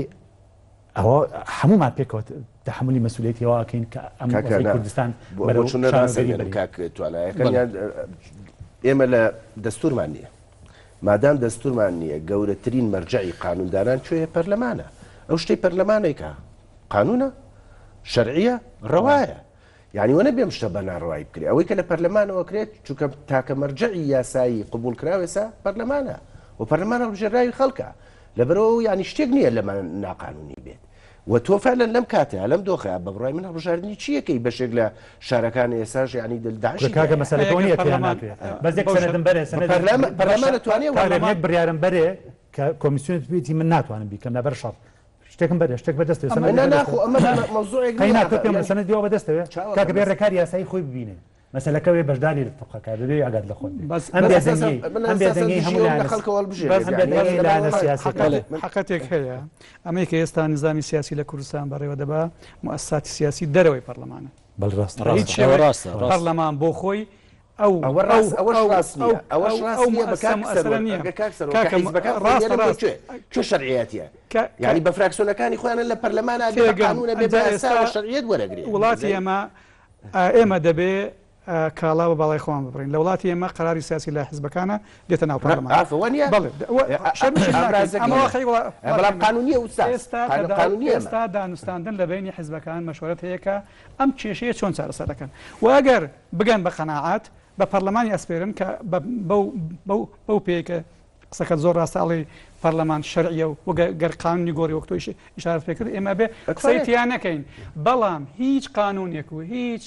ئەوە هەموومان پێکەوە تەحەمولی مەسئولیەتی ئەوە ئەکەین کە ئەم وەزعی کوردستان بەرەو شانۆگەری بەرین. کاک توانایەکەن ئێمە لە دەستورمان نییە مادام دەستورمان نییە گەورەترین مەرجعی قانوندانان کوێیە پەرلەمانە ئەو شتەی پەرلەمانێکە قانونە شەرعیە ڕەوایە یانی وە نەبێ ئەم شتە بە ناڕەوایی بکرێ ئەوەی کە لە پەرلەمانەوە کرێت چونکە تاکە مەرجەعی یاسایی قبوڵکراو ئێستا پەرلەمانە و پەرلەمان هەڵبژێراوی خەڵکە لەبەرەوە یانی شتێک نییە لەمە ناقانونی بێت و تۆ فعلا لەم کاتەیە لەم دۆخەیە بە بڕای من هەڵبژاردنی چیەکەی بەشێک لە شارەکان ئێساش یانی داعش کاکە مەسەلەکە نییە پێیان ناکرێت بەس یەک سەنەدم بەرێ سەنەد پەرلەمان توانێ یەک بڕیارم بەرێ کە کۆمیسیۆنت بێتی من ناتوانم بیکەم لەبەر شەڕ شتێکم بەرێ شتێک بەدەستەوێ سەنەد نا نا خۆ ئەمە مەوزوعێک نییە قەینا تۆ پێم بڵێ سەنەدی وا بەدەستەوێ کاکە بێ ڕێکاری یاسایی خۆی ببینێ مەسەلەکە وێ بەشداری لە تەبقەکە بەبێ ئاگات لە خۆت بێ بەس ئەم بەس بێدەنگیەی ئەم بێدەنگیەی هەموو لایەنە بەس ئەم بێدەنگیەی لایەنە سیاسیەکان حەقەتێک هەیە ئەمەی کە ئێستا نیزامی سیاسی لە کوردستان بەڕێوە دەبا موئەسساتی سیاسی دەرەوەی پەرلەمانە بەڵێ ڕاستە هیچ ڕاستە شێوەیەک ڕاستە ڕاستە پەرلەمان بۆ خۆی ئەو ئەوە ئەو ڕاست ئەوەش ئەو ڕاست ئەو نییە ئەوەش ئەو ڕاست ئەو نییە بە مؤسسە کاک مؤسسە سەروەر نییە ئەگە کاک سەروەر کە کاکە حیزبەکان خۆی ڕاستە لێرە بۆ ڕاست کوێ کە کوێ شەرعیەتیە کە کە یعنی بە فراکسیۆنەکانی خۆیانە لە پەرلەمانە بێ بە تێگەم قانونە بێ ئەنجا بە یاسا ئێستا و شەرعیەت وەرەگرێ وڵاتی زەی ئێمە ئێمە دەبێ کاڵا بە باڵای خۆمان ببڕین لە وڵاتی ئێمە قەراری سیاسی لای حزبەکانە دێتە ناو پەرلەمان عافە وانە بەڵێ شەرمشی ناکەین ئەمە واقعی وڵاتی بەڵام ئێمە قانونیە ئوستاز ئێستا تەدا قانونیە ئەمە ئێستا دانوستاندن لە بەینی حزبەکان مەشوەرەت هەیە کە ئەم کێشەیە چۆن چارەسەر دەکەن و ئەگەر بگەن بە قەناعەت بە پەرلەمانی ئەسپێرن کە بەو پێی کە قسەکەت زۆر ڕاستە ئەڵێی پەرلەمان شەرعیە و گەر قانونی گۆڕی وەک تۆ ئیشارەت پێ کرد ئێمە بێ قسەی تیا نەکەین بەڵام هیچ قانونێک و هیچ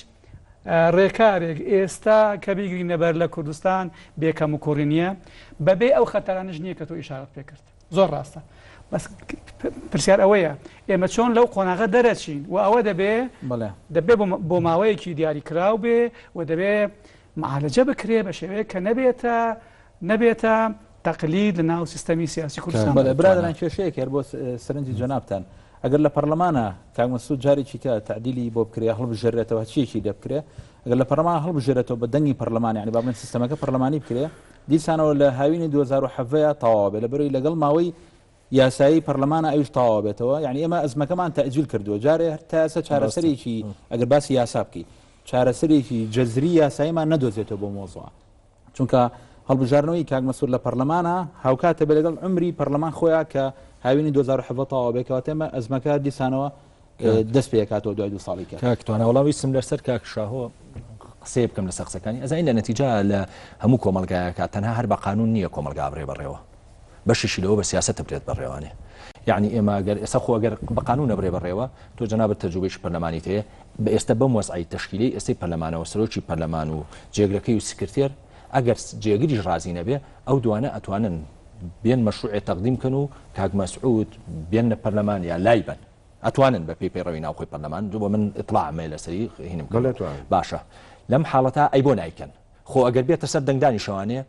ڕێکارێک ئێستا کە بیگرینە بەر لە کوردستان بێ کەم و کوڕی نییە بەبێ ئەو خەتەرانش نییە کە تۆ ئیشارەت پێ کرد زۆر ڕاستە بەس پرسیار ئەوەیە ئێمە چۆن لەو قۆناغە دەرەچین و ئەوە دەبێ دەبێ بۆ ماوەیەکی دیاریکراو بێ و دەبێ معالەجە بکرێ بە شێوەیەک کە نەبێتە نەبێتە تەقلید لە ناو سیستەمی سیاسی کوردستان. بەڵێ برادەران کێشەیەک هەر بۆ سەرنجی جەنابتان ئەگەر لە پەرلەمانە کاک مەسعود جارێکی کە تعدیلی بۆ بکرێ هەڵبژێرێتەوە هەرچیەکی لێ بکرێ ئەگەر لە پەرلەمان هەڵبژێرێتەوە بە دەنگی پەرلەمان یعنی با بڵێن سیستەمەکە پەرلەمانی بکرێ دیسانەوە لە هاوینی 2017 تەواو بێ لەبەرەوەی لەگەڵ ماوەی یاسایی پەرلەمانە ئەویش تەواو بێتەوە یعنی ئێمە ئەزمەکەمان تەئجیل کردووە جارێ هەر تا ئێستا چارەسەرێکی ئەگەر باسی یاسا بکەی چارەسەرێکی جەزری یاساییمان نەدۆزێتەوە بۆ مۆزوع چونکە هەڵبژاردنەوەی کاک مەسرور لە پەرلەمانە هاوکاتە بێ لەگەڵ عومری پەرلەمان خۆیان کە هاوینی 2017 تەواو بێ کەواتە ئێمە ئەزمەکە دیسانەوە دەست پێکاتەوە دوای دوو ساڵی کە. کاک توانا وەڵا ویستم لەسەر کاک شاهۆ قسەیە بکەم لەسەر قسەکانی ئەزانین لە نەتیجە لە هەموو کۆمەڵگایەکە تەنها هەر بە قانون نییە کۆمەڵگا بڕێ بەڕێوە بەشیشی لەوە بە سیاسەت برێت بەڕێوانێ یعنی ئێمە گەر ئێستا خۆ ئەگەر بە قانون نەبرێ بەڕێوە تۆ جەنابت تەجروبەیەکی پەرلەمانیت هەیە بە ئێستا بەم وەزعی تەشکیلەی ئێستەی پەرلەمانەوە سەرۆکی پەرلەمان و جێگرەکەی و سکرتێر ئەگەر جێگریش ڕازی نەبێ ئەو دوانە ئەتوانن بێن مەشروعێ تەقدیم کەن و کاک مەسعود بێننە پەرلەمان یا لای بەن. ئەتوانن بە پێی پەیڕەوی ناوخۆی پەرلەمان بۆ من ئیتڵاعم هەیە لەسەری هینم کردووە. باشە لەم حاڵەتە ئەی بۆ نایکەن؟ خۆ ئەگەر بێتە سەر دەنگدانی شەوانێ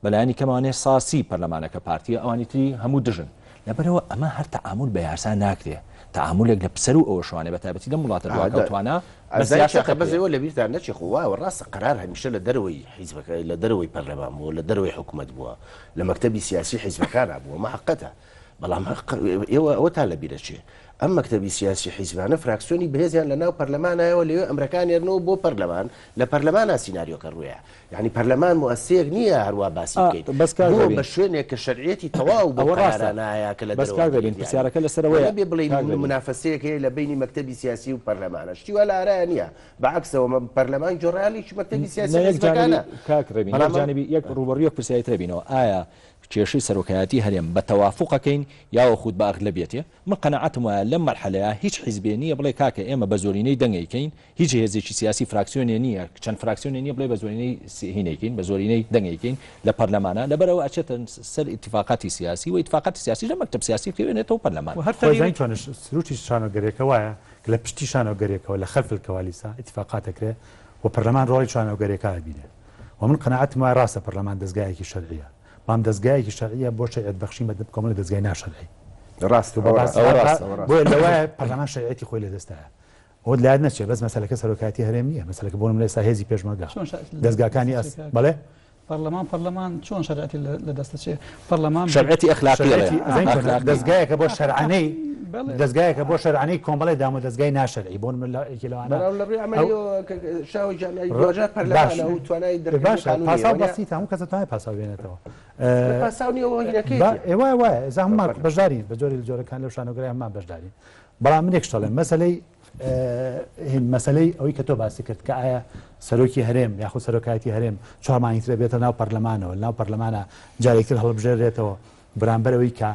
بەلایەنی کەمەوانێ ساسی پەرلەمانەکە پارتیە ئەوانی تری هەموو دژن لەبەرئەوە ئەمە هەر تەعامول بە یاسا ناکرێ تەعامولێک لە پسەر و ئەوە شوانێ بە تایبەتی لەم وڵاتە دواکەوتوانە بە ئەزانی سیاسەت شاخە بەس ئەکرێ. ئێوە لەبیرتان نەچێ خۆ وایە ڕاستە قەرار هەمیشە لە دەرەوەی حیزبەکە لە دەرەوەی پەرلەمان بووە لە دەرەوەی حکومەت بووە لە مەکتەبی سیاسی حیزبەکانا بووە ئەمە حەقەتە بەڵام هەق ئێوە ئەوەتان لەبیر ئەچێ ئەم مەکتەبی سیاسی حیزبانە فراکسیۆنی بەهێزیان لە ناو پەرلەمانایەوە لەوێ ئەمرەکانێرنەوە بۆ پەرلەمان لە پەرلەمانا سیناریۆکە ڕوویە یانی پەرلەمان موئەسسەیەک نییە هەروا باسی بکەین بەس کاک بۆ ڕێبین بە شوێنێک کە شەرعیەتی تەواو بۆ ئەوە ڕاستە قەرارانایە کە لە بەس دەرەوە کاک ڕێبین بگرێت یانی پرسیارەکە لەسەر وە ئەوەیە نەبێ بڵێین کاک ڕێبین. مونافەسەیەک هەیە لە بەینی مەکتەبی سیاسی و پەرلەمانە شتی وا لە ئارایا نییە بە عەکسەوە پەرلەمان گوێڕایەڵێکی مەکتەبی سیاسی نە یەک جانبی حیزبەکانە کاک ڕێبین یەک بەڵام ئەم جانبی یەک ڕووبەڕووی یەک پرسیاری ترە بینەوە ئایا کێشەی سەرۆکایەتی هەرێم بە تەوافوق ئەکەین یاوەخود بە ئەغلەبیەتێ؟ من قەناعەتم وایە لەم مەرحەلەیا هیچ حیزبێ نییە بڵێ کاکە ئێمە بە زۆرینەی دەنگ ئەیکەین، هیچ هێزێکی سیاسی فراکسیۆنێ نییە چەند فراکسیۆنێ نییە بڵێ بە زۆرینەی هین ئەیکەین بە زۆرینەی دەنگ ئەیکەین لە پەرلەمانا، لەبەرئەوە ئەچێتە سەر ئیتیفاقاتی سیاسی و ئیتیفاقاتی سیاسیش لە مەکتەب سیاسی بکەوێنێتەوە پەرلەمان. و هەر خۆی زانی تەغییرێک. چۆنە سروشتی شانۆگەریەکە وایە کە لە پشتی شانۆگەریەکەوە لە خلف الکوالیسا ئیتیفاقات ئەکرێ و پەرلەمان ڕۆڵی شانۆگەریەکە ئەبینێ و من قەناعەتم وایە ڕاستە پەرلەمان دەزگایەکی شەرعیە بەڵام دەزگایەکی شەرعیە بۆ شەریعەت بەخشین بە کۆمەڵی دەزگای ناشەرعی. ڕاست تۆ بە ڕاست ئەوە ڕاستە، ئەوە ڕاستە. بۆیە لەوایە پەرلەمان شەریعەتی خۆی لەدەستایە. ئەوەت لایەت نەچێ بەس مەسەلەکە سەرۆکایەتی هەرێم نییە مەسەلەکە بۆ نمونە ئێستا هێزی پێشمەرگە چۆن شەرعەتی لە دەزگاکانی دەست ئەس دەچێ کاک؟ بەڵێ پەرلەمان پەرلەمان چۆن شەرعەتی لە دەست دەچێ؟ پەرلەمان شەرعەتی ئەخلاقی ئەڵێ شەرعەتی ئەزانی چۆنە ئەخلاقی. دەزگایەکە بۆ شەرعەنەی بەڵێ. دەزگایەکە بۆ شەرعەنەی کۆمەڵێ دام و دەزگای ناشەرعی بۆ نمونە لە یەکێ لەوانە بەڵام لە ڕووی ئەو عەمەلیەوە کە شاوە جامیعی ڕ دواجار باش پەرلەمانە و توانای دەرکردنی باشە قانوونی هەیە پاساو وەنیە؟ بەسیتە هەموو کەس دەتوانێت پاساو بێنێتەوە لە پاساو نییە ئەوە با هینەکەیەتی. ئێ وایە وایە ئێستا هەموومان بەڵێ. بەشدارین بە جۆرێ لە جۆرەکان لەو شانۆگەرای هەموومان بەشدارین بەڵام من یەک شت ئەڵێم مەسەلەی مەسەلەی ئەوەی کە تۆ باسی کرد کە ئایا سەرۆکی هەرێم یاخود سەرۆکایەتی هەرێم چوار مانگی ترە بێتە ناو پەرلەمانەوە لەناو پەرلەمانە جارێکتر هەڵبژێرێتەوە بەرامبەر ئەوەی کە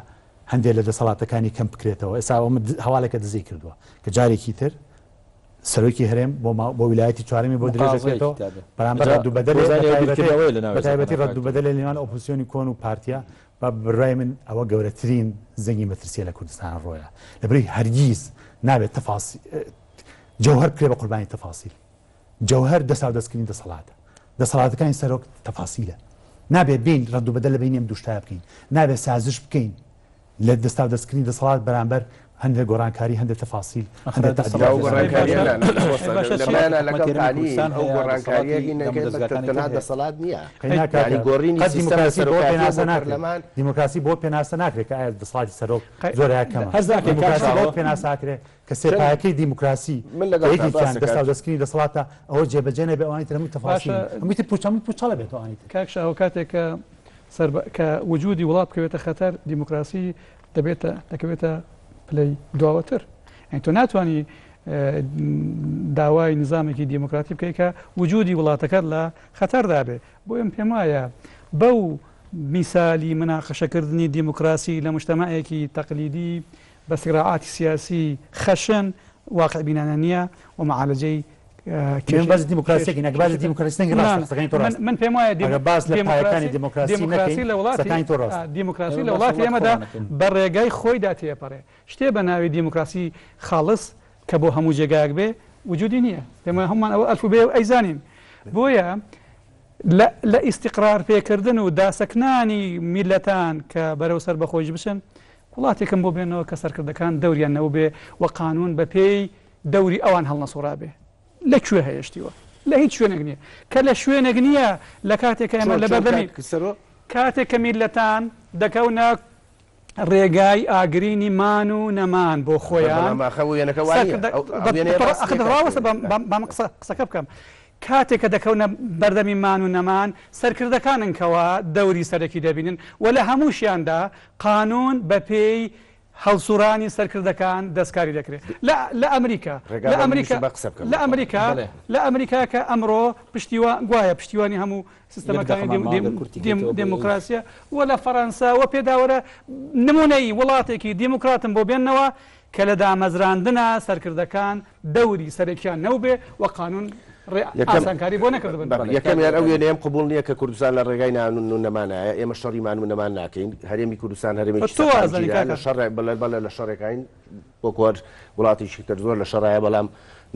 هەندێک لە دەسەڵاتەکانی کەم بکرێتەوە ئێستا ئەوە هەواڵێکە دزی کردووە کە جارێکی تر سەرۆکی هەرێم بۆ بۆ ویلایەتی چوارەمی بۆ درێژەکرێتەوە بەرامبەر ڕەد و بەدەلێ بەتایبەتی ڕەد و بەدەلێ لە نێوان ئۆپۆزسیۆنی کۆن و پارتیا بە بڕوای من ئەوە گەورەترین زەنگی مەترسیە لە کوردستان ڕۆیە لەبری هەرگیز نابێت تەفاسی جەوهەر بکرێ بە قوربانی تەفاسیل جەوهەر دەساو دەستکردنی دەسەڵاتە دەسەڵاتەکانی سەرۆک تەفاسیلە نابێت بین ڕەد و بەدەل لە بینی ئەم دوو شتایە بکەین نابێت سازش بکەین لە دەستاو دەستکردنی دەسەڵات بەرامبەر هەندێک گۆڕانکاری هەندێک تەفاسیل هەندێک تعدیلات. ئەو گۆڕانکارییە نا نا باشە لە چی؟ مایەنا لەگەڵ حکومەتی هەرێمی تانی کوردستان ئەو هەیە، گۆڕانکارییە دەسەڵاتی هی نەکەی بە دامودەزگاکانی تەنها تر هەیە. دەسەڵات نییە قەی ناکات یانی گۆڕینی قەت سیستەمی دیموکراسی بۆ سەرۆکایەتیە پێناسە بۆ ناکرێت پەرلەمان دیموکراسی بۆ پێناسە ناکرێت کە ئایا دەسەڵاتی سەرۆک قەی زۆرە یا کەمە هەر ناکرێت کاک دیموکراسی بۆ شاهۆ. پێناسە ئەکرێت کە سێ چەند پایەکەی دیموکراسی من کە لەگەڵتا یەکێکیان باسە دەستا کاک و دەستکردنی دەسەڵاتە ئەوە جێبەجێ نەبێ ئەوانی تر هەمووی تەفاسیلن باشە هەمووی تر پوچ هەمووی پوچەڵە بێت ئەوانی تر. کاک شاهۆ کاتێک کە سەر کە وجودی وڵات بکەوێتە خەتەر دیموکراسی دەبێتە دەکەوێتە پلەی دواوەتر یانی تۆ ناتوانی داوای نظامێکی دیموکراتی بکەیت کە وجودی وڵاتەکەت لە خەتەردا بێ بۆ ئەم پێم وایە بەو میسالی مناقەشەکردنی دیموکراسی لە مجتەمەعێکی تەقلیدی بە سیراعاتی سیاسی خەشن واقع بینانە نییە و معالەجەی من باس دیموکراسیەکی نەک باس دیموکراسی نەکەین ڕاستە قسەکانی تۆ ڕاستە من پێم وایە ئەگەر باس لە پایەکانی دیموکراسی نەکەین لە وڵاتی قسەکانی تۆ ڕاستە دیموکراسی لە ئێمە باس وڵاتی لە وڵاتی ئێمەدا خۆمان ئەکەین. بە ڕێگای خۆیدا تێپەڕێ شتێ بە ناوی دیموکراسی خاڵس کە بۆ هەموو جێگایەک بێ وجودی نییە پێم وایە هەموومان ئەوە ئەلف و بێ و ئەیزانین بۆیە لە لە ئیستیقرار پێکردن و داسەکنانی میللەتان کە بەرەو سەربەخۆیش بچن وڵاتێکم بۆ بێنەوە کە سەرکردەکان دەوریان نەبووبێ و قانوون بە پێی دەوری ئەوان هەڵنەسوڕابێ. لە کوێ هەیە شتی وا؟ لە هیچ شوێنێک نییە. کە لە شوێنێک نییە لە کاتێک کە ئێمە چۆن لە چۆن بەردەمی کاک سەرۆ؟ کاتێک کە میللەتان دەکەونە ڕێگای ئاگرینی مان و نەمان بۆ خۆیان بەڵام ئاخە وێنەکە وا نییە. سەرکردە ئەو ئەو وێنەیە ڕاست ئەخ نییە کاک ڕاوەستە سەرۆ. بام بام بام قسە قسەکە بکەم. کاتێک کە دەکەونە بەردەمی مان و نەمان سەرکردەکانن کەوا دەوری سەرەکی دەبینن و لە هەمووشیاندا قانوون بە پێی هەڵسوڕانی سەرکردەکان دەستکاری دەکرێت لە لە ئەمریکا ڕێگا لە بە ئەمریکا منیش بە قسە بکەم لە ئەمریکا بەڵێ. لە ئەمریکا کە ئەمڕۆ پشتیوا گوایە پشتیوانی هەموو یەک سیستەمەکانی دەقەمان دێم ماوە دێم گەر کورتی دێم کەیتەوە بۆ ئەوەی دێموکراسیە و لە فەرەنسا و پێداوەرە نمونەی وڵاتێکی دیموکراتم بۆ بێننەوە کە لە دامەزراندنا سەرکردەکان دەوری سەرەکیان نەوبێ و قانون ڕێ یەکەم ئاسانکاری بۆ نەکردبن. بەڵێ یەکەمیان ئەو وێنەیەم قبوڵ نییە کە کوردستان لە ڕێگای نان و نەمانایە، ئێمە شەڕی مان و نەمان ناکەین، هەرێمی کوردستان هەرێمێکی تۆ وازانی سەقامگیرە، لە کاکە. شەڕێک بەڵێ بەڵێ لە شەڕێکاین. وەکو هەر وڵاتێکی تر زۆر لە شەڕایە بەڵام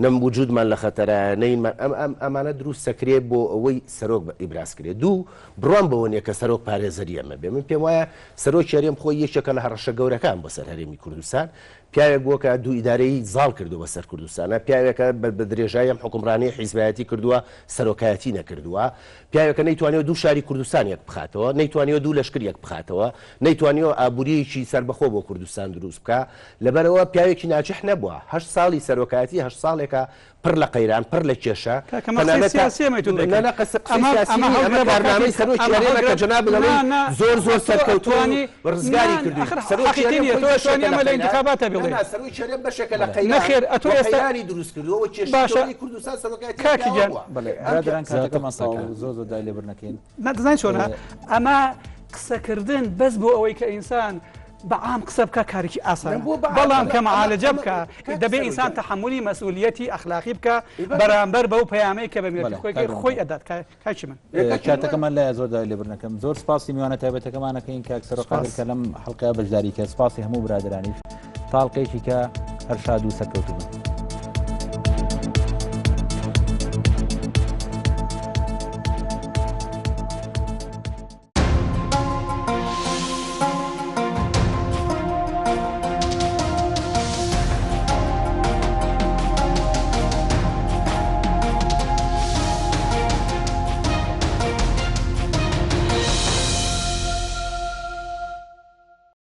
نەم وجودمان لە خەتەرایە نەینمان ئەم ئەم ئەمانە دروست دەکرێ بۆ ئەوەی سەرۆک بە ئیبراز کرێ دوو بڕوام بەوە نیە کە سەرۆک پارێزەری ئەمە بێ من پێم وایە سەرۆکی هەرێم خۆی یەکێکە لە هەڕەشە گەورەکان بۆ سەر هەرێمی کوردستان پیاوێک بووە کە دوو ئیدارەی زاڵ کردووە بەسەر کوردستانە پیاوێکە بە درێژایی ئەم حوکمڕانیی حیزبایەتی کردووە سەرۆکایەتی نەکردووە پیاوێکە نەیتوانیوە دوو شاری کوردستان یەک بخاتەوە نەیتوانیوە دوو لەشکر یەک بخاتەوە نەیتوانیوە ئابوورییەکی سەربەخۆ بۆ کوردستان دروست بکا لەبەرئەوە پیاوێکی ناجح نەبووە هەشت ساڵی سەرۆکایەتی هەشت ساڵێکە پڕ لە قەیران پڕ لە کێشە کاکە مە قسەی تەنانەت تا سیاسیە مەی تو نا دەکەی نا قسە قسەی ئەمە سیاسی ئەمە نییە ئەمە هەڵگرە بۆ کارنامەی کاتی سەرۆکی ئەمە هەرێمە کە هەڵگرە جەنابت نا دەڵێی نا زۆر زۆر ئەتۆ سەرکەوتووە و ئەتوانی ڕزگاری نا کردووی ئەخر سەرۆکی حەقیقی هەرێم نییە خۆی تۆ بەشێکە ئەتوانی لە ئەمە لە قەیران ئینتخاباتە نا بڵێی نا سەرۆکی هەرێم بەشێکە لە قەیران نەخێر ئەتۆ و ئێستا قەیرانی دروست کردووە و کێشەی باشە گەورەی کوردستان سەرۆکایەتی ئەم کاکی پیاوە گیان بووە بەڵێ ئەم پیا برادەران کاتەکەمان زیاتر تەواو قسەکە. بوو زۆر زۆر دای لێبوردن ئەکەین نا دەزانی چۆنە ئەمە قسەکردن بەس بۆ ئەوەی کە ئینسان بە عام قسە بکا کارێکی ئاسانە بەڵام کە معالجە بکا دەبێ ئینسان تەحەمولی مەسئولیەتی ئەخلاقی بکا بەرامبەر بەو پەیامەی کە بە میللەتی خۆی خۆی ئەدات کاکی من. کاتەکەمان لایە زۆر داوای لێبوردن ئەکەم زۆر سپاسی میوانە تایبەتەکەمان ئەکەین کاک سەرۆک قادر کە لەم حەڵقەیە بەشداری کرد سپاسی هەموو برادەرانیش تا ئەڵقەیەکی کە هەر شاد و سەرکەوتوو بن.